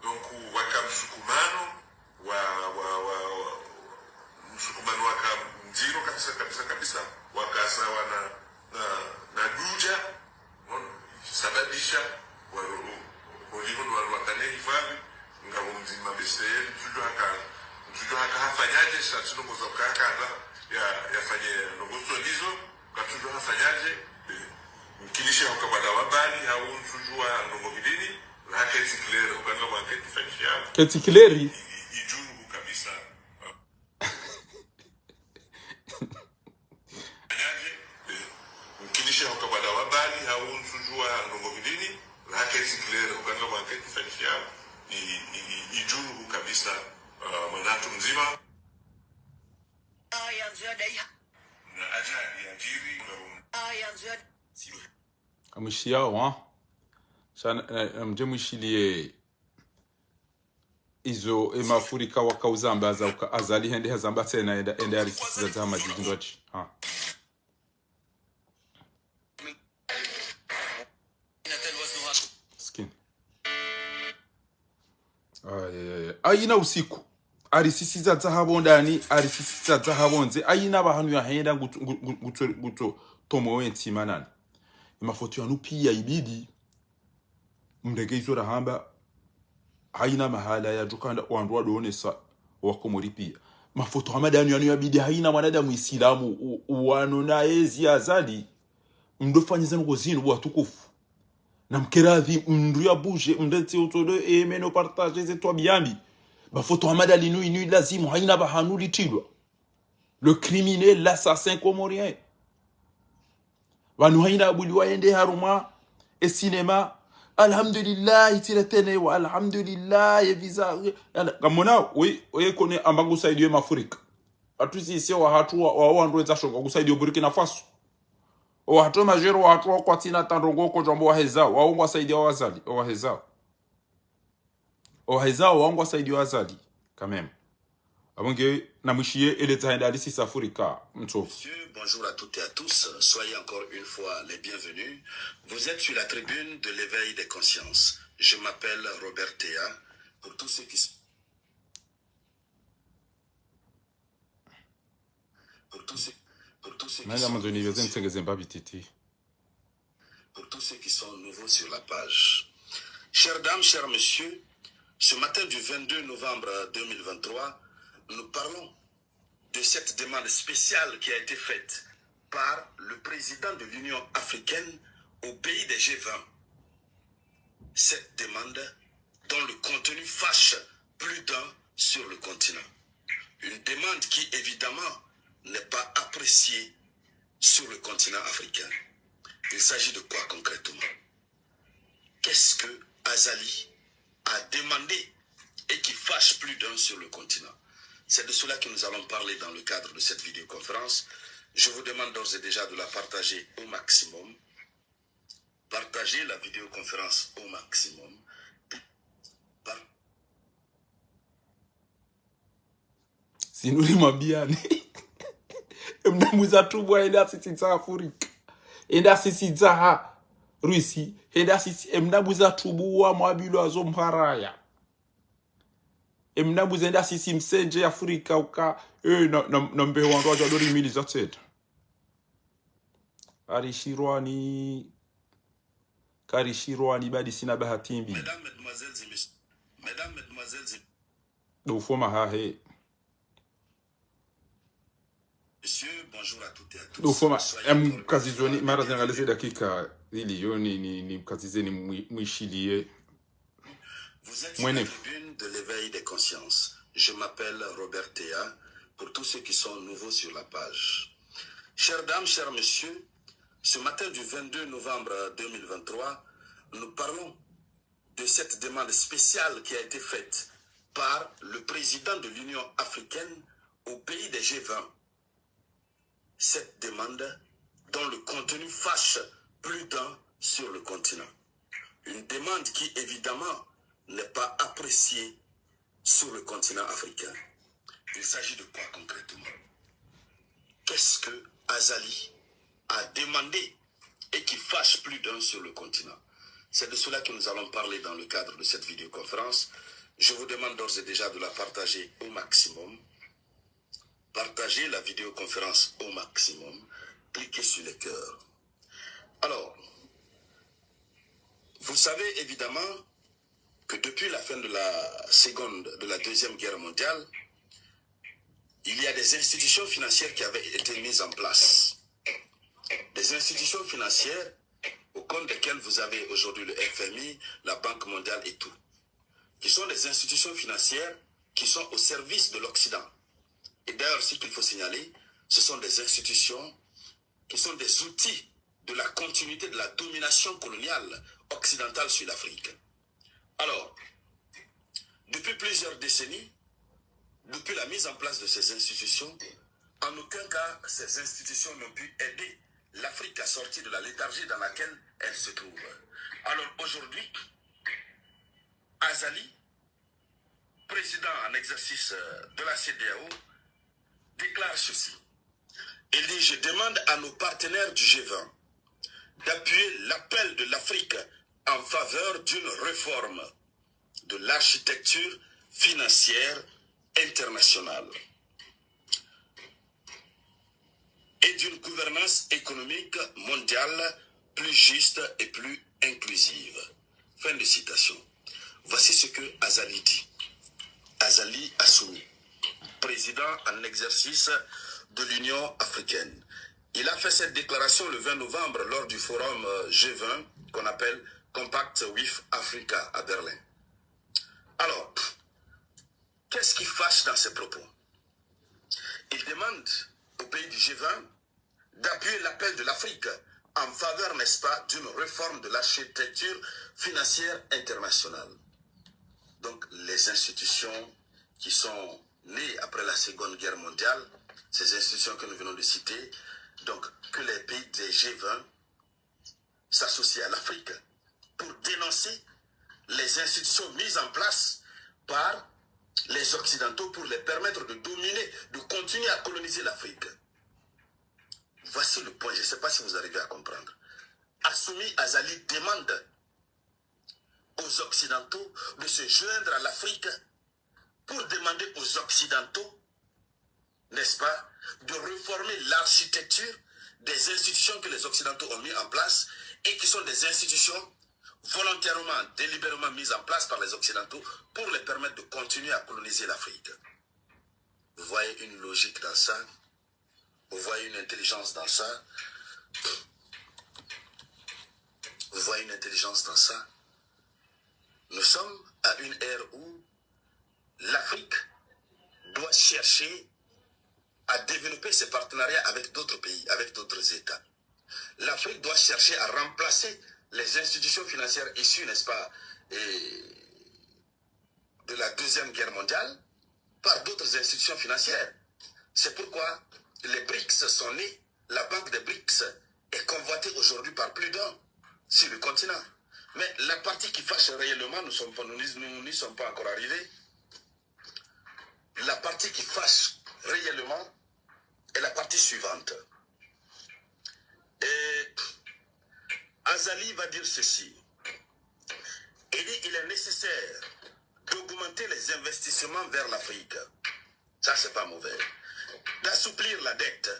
Donc, waka msukumano wa, wa, wa, wa, msukumano waka mdziro kabisa, kabisa, kabisa, waka sawa na, na, na duja. Ono, sababisha, wa, oliho ndo wandru wakane hifadhi, ngapvo mdzima bese, mtsudjuwa haka, mtsudjuwa haka hafanyadje, sha tsi ndrongoo za uka haka handza ya, yafanye ndrongoo zo ndizo, katsudjuwa hafanyadje, eh, mkinishe hauka bwana wabali, hau mtsudjuwa ndrongoo hindrini, la ketsi clair, uka ngapvo ketsi fanyishiha. Ketsi clair. I, i, idjuru kabisa. Anyaje, eh, mkinishe hauka bwana wabali, hau mtsudjuwa ndrongoo hindrini, la ketsi clair, uka ngapvo ketsi fanyishiha, i, i, i, idjuru kabisa, ah, mwanantru mdzima. Aya ndzo ya daiha. Na ajali yadjiri, na aya ndzo ya. Amwishiyawo, ha? Sha, eh, eh, mdje mwishiliye izo, e mafurika waka uzamba za uka Azali hende hazamba tsena enda, enda arisisiza za madjidji ndrwadji. Ha. Skin. Ay, ay, ay, ay. Ayina usiku. Arisisiza za hapvo ndani, arisisiza za hapvo ndze. Ayina pvahanu yahenda ngutso, ngu-, ngu-, ngutso, ngutso tomo we ntsima nani. Emafoto yanu piya ibidi mrenge izo rahamba. Hayina mahala yadjo kanda wandru wadonesa wakomori piya. Mafoto hama ndanu yanu yabidi hayina mwanadamu isilamu u-, uwano na ezi Azali. Mdofanya zanu ko zinu bo watukufu. Na mkeradhi mndru ya bouge, mndru tsi utodo e meno partage ze twabiya mbi. Mafoto hama ndalinu inu ilazimu hayina pvahanu litrilwa. Le criminel, l'assassin comorien. Pvanu hayina abuli wayende harumwa e cinéma. Alhamdulillah, itire tene wa alhamdulillah, ye visa. Ala, kamona, oui, oye kone amba ngusaidiye mafurika. Atusi ise wahatru wa, wa, wandru weza shonga ngusaidiye Burkina Faso. Owahatru majero, wahatru wa kwatsina tandrongo kodjwambo waheza, wao ngwasaidiya Azali, owaheza. Owaheza, wao ngwasaidiya Azali, quand même. Abonge, namwishiye, ele tsahenda alisi safurika, mtsofu. Messieurs, bonjour à toutes et à tous. Soyez encore une fois les bienvenus. Vous êtes sur la tribune de l'éveil des consciences. Je m'appelle Robert Théa. Pour tous ceux qui sont, pour tous ceux, pour tous ceux qui Nanga sont mwandzo niyo nouveaux sur zentsenge zemba bititi. Pour tous ceux qui sont nouveaux sur la page. Chères dames, chers messieurs, ce matin du vingt-deux novembre deux mille vingt-trois, nous parlons de cette demande spéciale qui a été faite par le président de l'Union africaine au pays des G vingt. Cette demande dont le contenu fâche plus d'un sur le continent. Une demande qui, évidemment, n'est pas appréciée sur le continent africain. Il s'agit de quoi concrètement ? Qu'est-ce que Azali a demandé et qui fâche plus d'un sur le continent ? C'est de cela que nous allons parler dans le cadre de cette vidéoconférence. Je vous demande d'ores et déjà de la partager au maximum. Partagez la vidéoconférence au maximum. Par- Sinuri mabiyani. Emna mwiza tubu wa enda sisi za Afrika. Enda sisi za ha Rusi. Enda sisi, emna mwiza tubu wa mwabilo azo mharaya. Emna mwiza enda sisi msendje Afrika uka, eh, na, na, na mbeho wandru wadja dori mili za tseta. Arishirwani, karishirwani badi sina bahati mbi. Mesdames, mesdemoiselles et messieurs, Mesdames, mesdemoiselles et Ndo ufoma hahe. Messieurs, bonjour à toutes et à tous. Ndo ufoma, soyez em, bienvenue kazizoni, sur mara la zinangalize dakika zili yo ni, ni, ni mkazize ni mwi-, mwishiliye. Vous êtes sur la tribune de l'éveil des consciences. Je m'appelle Robert Théa, pour tous ceux qui sont nouveaux sur la page. Chères dames, chers messieurs, ce matin du vingt-deux novembre deux mille vingt-trois, nous parlons de cette demande spéciale qui a été faite par le président de l'Union africaine au pays des G vingt. Cette demande dont le contenu fâche plus d'un sur le continent. Une demande qui, évidemment, n'est pas appréciée sur le continent africain. Il s'agit de quoi concrètement ? Qu'est-ce que Azali a demandé et qui fâche plus d'un sur le continent ? C'est de cela que nous allons parler dans le cadre de cette vidéoconférence. Je vous demande d'ores et déjà de la partager au maximum. Partagez la vidéoconférence au maximum. Cliquez sur le cœur. Alors, vous savez évidemment que depuis la fin de la seconde, de la deuxième guerre mondiale, il y a des institutions financières qui avaient été mises en place. Des institutions financières au compte desquelles vous avez aujourd'hui le F M I, la Banque mondiale et tout, qui sont des institutions financières qui sont au service de l'Occident. Et d'ailleurs, ce qu'il faut signaler, ce sont des institutions qui sont des outils de la continuité de la domination coloniale occidentale sur l'Afrique. Alors, depuis plusieurs décennies, depuis la mise en place de ces institutions, en aucun cas ces institutions n'ont pu aider l'Afrique à sortir de la léthargie dans laquelle elle se trouve. Alors aujourd'hui, Azali, président en exercice, euh, de la C D A O, déclare ceci. Il dit : « Je demande à nos partenaires du G vingt d'appuyer l'appel de l'Afrique en faveur d'une réforme de l'architecture financière internationale et d'une gouvernance économique mondiale plus juste et plus inclusive. » Fin de citation. Voici ce que Azali dit. Azali Assoumi, président en exercice de l'Union africaine. Il a fait cette déclaration le vingt novembre lors du forum, euh, G vingt qu'on appelle Compact with Africa à Berlin. Alors, qu'est-ce qui fâche dans ces propos ? Il demande aux pays du G vingt d'appuyer l'appel de l'Afrique en faveur, n'est-ce pas, d'une réforme de l'architecture financière internationale. Donc, les institutions qui sont nées après la Seconde Guerre mondiale, ces institutions que nous venons de citer, donc que les pays des G vingt s'associent à l'Afrique pour dénoncer les institutions mises en place par les Occidentaux pour les permettre de dominer, de continuer à coloniser l'Afrique. Voici le point, je ne sais pas si vous arrivez à comprendre. Assoumi Azali demande aux Occidentaux de se joindre à l'Afrique pour demander aux Occidentaux, n'est-ce pas, de réformer l'architecture des institutions que les Occidentaux ont mis en place et qui sont des institutions volontairement, délibérément mises en place par les Occidentaux pour les permettre de continuer à coloniser l'Afrique. Vous voyez une logique dans ça ? Vous voyez une intelligence dans ça ? Vous voyez une intelligence dans ça ? Nous sommes à une ère où l'Afrique doit chercher à développer ses partenariats avec d'autres pays, avec d'autres États. L'Afrique doit chercher à remplacer les institutions financières issues, n'est-ce pas, et de la Deuxième Guerre mondiale par d'autres institutions financières. C'est pourquoi les brics sont nés, la banque des brics est convoitée aujourd'hui par plus d'un sur le continent. Mais la partie qui fâche réellement, nous sommes pas, nous n'y, nous n'y sommes pas encore arrivés. La partie qui fâche réellement est la partie suivante. Et Azali va dire ceci. Il dit, il est nécessaire d'augmenter les investissements vers l'Afrique. Ça, c'est pas mauvais. D'assouplir la dette,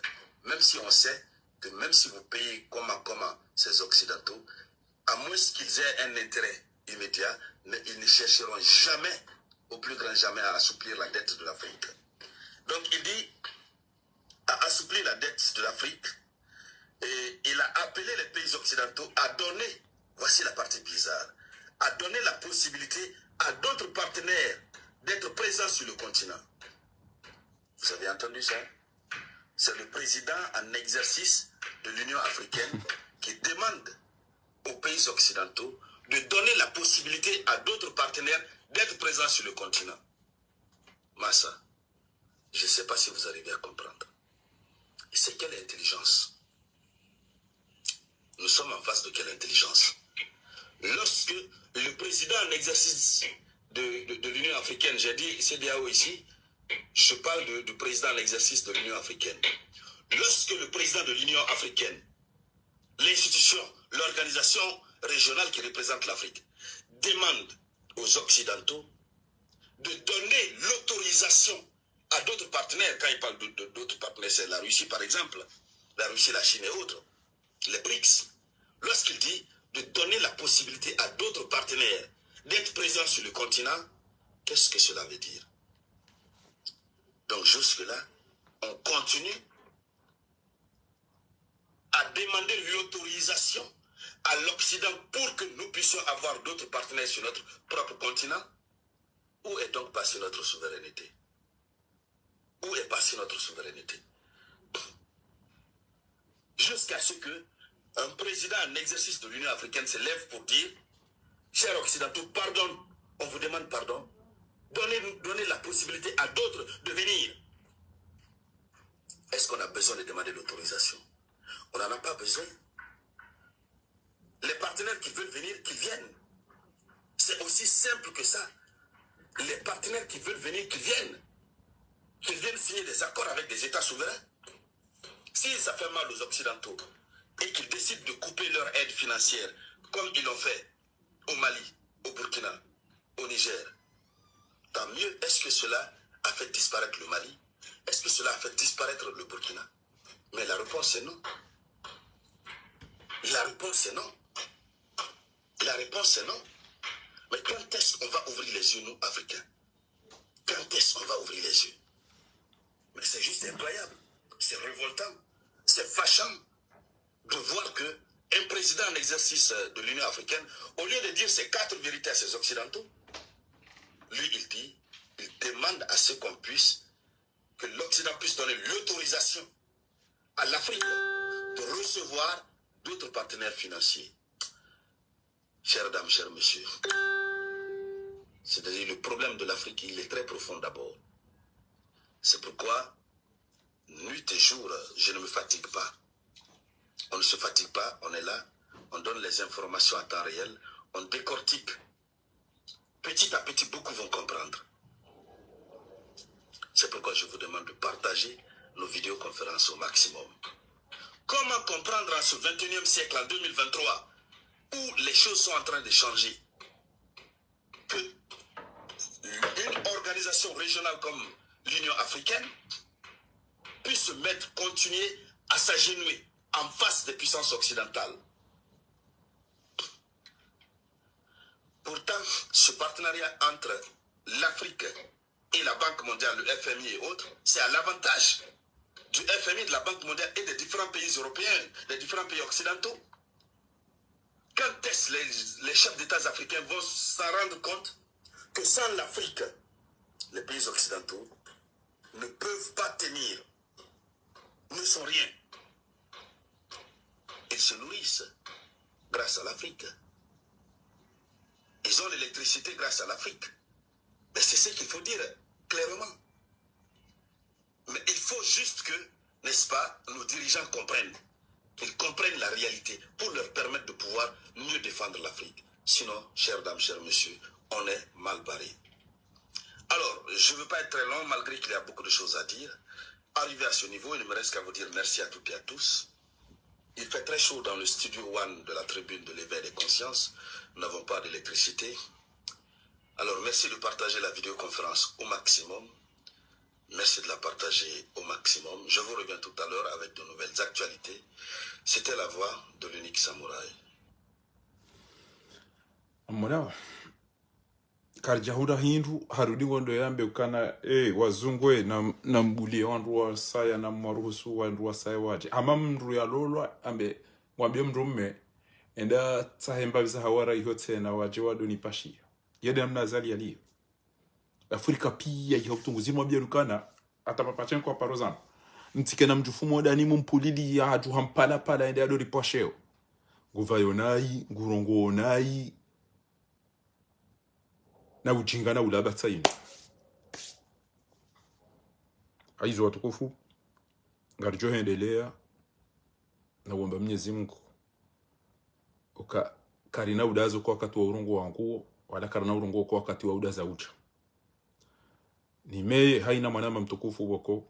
même si on sait que même si vous payez comment, comment ces Occidentaux, à moins qu'ils aient un intérêt, immédiat, mais ils ne chercheront jamais, au plus grand jamais, à assouplir la dette de l'Afrique. Donc il dit, à assouplir la dette de l'Afrique, et il a appelé les pays occidentaux à donner, voici la partie bizarre, à donner la possibilité à d'autres partenaires d'être présents sur le continent. Vous avez entendu ça ? C'est le président en exercice de l'Union africaine qui demande aux pays occidentaux de donner la possibilité à d'autres partenaires d'être présents sur le continent. Massa, je ne sais pas si vous arrivez à comprendre. Et c'est quelle intelligence ? Nous sommes en face de quelle intelligence ? Lorsque le président en exercice de, de, de l'Union africaine, j'ai dit CEDEAO ici, je parle de, du président en exercice de l'Union africaine. Lorsque le président de l'Union africaine, l'institution, l'organisation régionale qui représente l'Afrique, demande aux Occidentaux de donner l'autorisation à d'autres partenaires, quand il parle de, de, d'autres partenaires, c'est la Russie par exemple, la Russie, la Chine et autres, les brics, lorsqu'il dit de donner la possibilité à d'autres partenaires d'être présents sur le continent, qu'est-ce que cela veut dire ? Donc jusque-là, on continue à demander l'autorisation à l'Occident pour que nous puissions avoir d'autres partenaires sur notre propre continent ? Où est donc passée notre souveraineté ? Où est passée notre souveraineté ? Jusqu'à ce que un président en exercice de l'Union africaine se lève pour dire, chers Occidentaux, pardon, on vous demande pardon, donnez, donnez la possibilité à d'autres de venir. Est-ce qu'on a besoin de demander l'autorisation ? On n'en a pas besoin. Les partenaires qui veulent venir, qu'ils viennent. C'est aussi simple que ça. Les partenaires qui veulent venir, qu'ils viennent. Qu'ils viennent signer des accords avec des États souverains. Si ça fait mal aux Occidentaux et qu'ils décident de couper leur aide financière, comme ils l'ont fait au Mali, au Burkina, au Niger, tant mieux. Est-ce que cela a fait disparaître le Mali ? Est-ce que cela a fait disparaître le Burkina ? Mais la réponse est non. La réponse est non. La réponse est non. Mais quand est-ce qu'on va ouvrir les yeux, nous, Africains ? Quand est-ce qu'on va ouvrir les yeux ? Mais c'est juste incroyable. C'est révoltant. C'est fâchant de voir que un président en exercice de l'Union africaine, au lieu de dire ces quatre vérités à ces Occidentaux, lui, il dit, il demande à ce qu'on puisse, que l'Occident puisse donner l'autorisation à l'Afrique de recevoir d'autres partenaires financiers. Chères dames, chers messieurs, c'est-à-dire le problème de l'Afrique, il est très profond d'abord. C'est pourquoi, nuit et jour, je ne me fatigue pas. On ne se fatigue pas, on est là, on donne les informations à temps réel, on décortique. Petit à petit, beaucoup vont comprendre. C'est pourquoi je vous demande de partager nos vidéoconférences au maximum. Comment comprendre en ce vingt et unième siècle, en deux mille vingt-trois, où les choses sont en train de changer, que une organisation régionale comme l'Union africaine puisse se mettre, continuer à s'agenouiller en face des puissances occidentales ? Pourtant, ce partenariat entre l'Afrique et la Banque mondiale, le F M I et autres, c'est à l'avantage du F M I, de la Banque mondiale et des différents pays européens, des différents pays occidentaux. Quand est-ce les, les chefs d'État africains vont s'en rendre compte que sans l'Afrique, les pays occidentaux ne peuvent pas tenir, ne sont rien. Ils se nourrissent grâce à l'Afrique. Ils ont l'électricité grâce à l'Afrique. Mais c'est ce qu'il faut dire clairement. Mais il faut juste que, n'est-ce pas, nos dirigeants comprennent, qu'ils comprennent la réalité pour leur permettre de pouvoir mieux défendre l'Afrique. Sinon, chères dames, chers messieurs, on est mal barré. Alors, je ne veux pas être très long, malgré qu'il y a beaucoup de choses à dire. Arrivé à ce niveau, il ne me reste qu'à vous dire merci à toutes et à tous. Il fait très chaud dans le studio one de la tribune de l'éveil des consciences. Nous n'avons pas d'électricité. Alors, merci de partager la vidéoconférence au maximum. Merci de la partager au maximum. Je vous reviens tout à l'heure avec de nouvelles actualités. C'était la voix de l'unique samouraï. Mwana, karidjahundra hindru, harudi ngondo yambe ukana, eh, wazungu, eh, na, na mbulie wandru wasaya, na mwaruhusu wandru wasaya wadje. Hama mndru yalolwa, ambe, mwambie mndru mme, enda tsahe mbapvi za hawara iho tsena wadje wado nipashia. Yede namna Azali yaliyo. Afrika pia iho kutunguzi mwambie ukana, hata Papa Chenko wa Parozan. Mtsike na mdjufu modani mumpulili ya hadju hampala pala ende ado ripasheo. Nguvayo nayi, ngurongowo nayi, na ujinga na ulaba tsa inu. Hayizo watukufu, ngaridjo hendelea, na uomba Mnyezi Mungu. Uka, karina udazo kwa wakati wa urongowa nguo, wala karina urongowa kwa wakati wa udaza udja. Nimeye hayina mwanama mtukufu woko,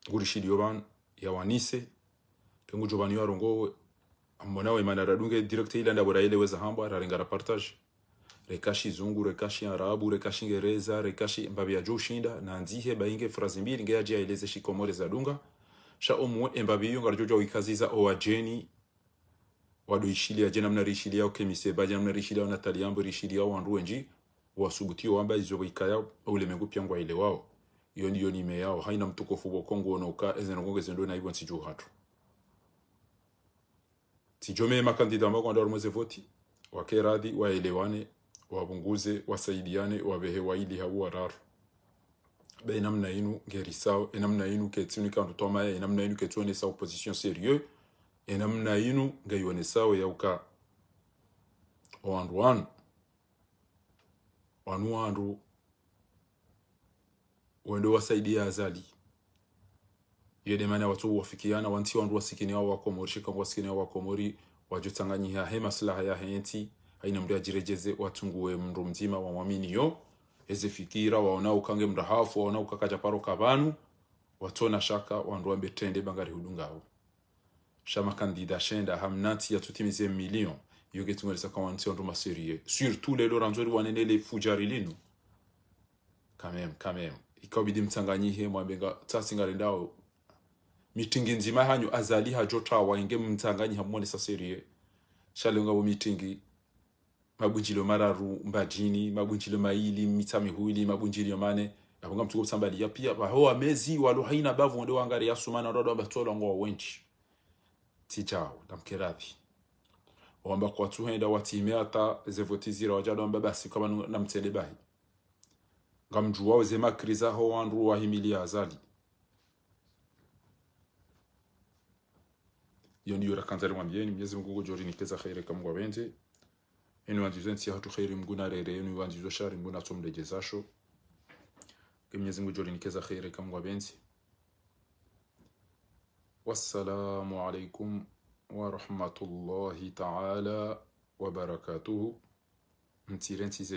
ngurishiliyo pvanu, yawanise, ke ngudjo pvanu yarongowe, amona we mana radunge direct ila ndapvo raeleweza hambwa, rarenga ra partage. Reka shizungu, reka shiarabu, reka shingereza, reka shi mbapvi yadjo ushinda, nandzihe pvainge frazi mbili, nge yadje yaeleze shikomori zadunga. Sha omuwe, embapvi iyo ngaridjo djuwa wikaziza owadjeni, wado ishiliya dje namna rishiliya okemise, ba dje namna rishiliya onataliambo, rishiliya wandru wendji, wasubutiyo wamba izo pvo ikaya, oulemengu pia ngwaelewao. Iyo ndiyo nime yao, hayina mtukufu woko nguono uka, eze ndrongo ngeze ndo na ibo ntsi dju hatru. Tsidjo meye makandida amba kwandza warumwe ze voti, wake radhi, waelewane, wapvunguze, wasaidiane, wapvehe waili hau wararu. Be enamna inu ngerisao, enamna inu ketsi unika ndru twamaya, enamna inu ketsi onesa opposition sérieux, enamna inu ngeyonesao ya uka owandru wanu, wanu wandru wendo wasaidia Azali. Iyo de mana watso wafikiana, wantsi wandru wasikini wao Wakomori, shika ngwasikini wao Wakomori, wadjo tsanganyiha he maslaha yahe ntsi, hayina mndru yadjiredjeze, watsunguwe mndru mdzima wamwaminiyo, eze fikira, waona uka nge mndru hafu, waona uka kadja paro ka pvanu, watsona shaka, wandru wambe trende ba ngarihudungao. Sha makandida shenda, hamna ntsi yatsutimize million, iyo ketsi ngoresa ka wantsi wandru ma sérieux. Surtout lelo randzo riwane nele fudjari linu. Quand même, quand même. Ikabidi mtsanganyihe, mwambe nga, tsasi ngarendao. Mitingi ndzima hanyu Azali hadjo tawa inge mtsanganyiha mwonesa sérieux. Sha leo ngapvo mitingi, mabundjilio mararu Mbadjini, mabundjilio mayili Mitsamihuli, mabundjilio mane, apvo ngamtsuko msambaliya pia, pvaho wamezi walo hayina bavu wonde wangari ya sumana, wandru wamba tsolwa ngwa wendji. Tsidjao, namkeradhi. Wamba kwatsuhenda watime hata ze voti zira wadja wamba basi kama nu-, namtsende bahi. Ngamdjuwao ze makriza ho wandru wahimili Azali. Iyo ndiyo rakandza rimwambieni, Mnyezi Mungu ngudjo rinikeza kheri ka Mungu apvendze. Enu wandzizo ntsi yahatru kheri Mungu narere, enu wandzizo shari Mungu natsomredjeza sho. Ke Mnyezi Mungu ngudjo rinikeza kheri ka Mungu apvendze. Wassalamu alaikum wa rahmatullahi ta'ala wa barakatuhu. Mtsire ntsi ze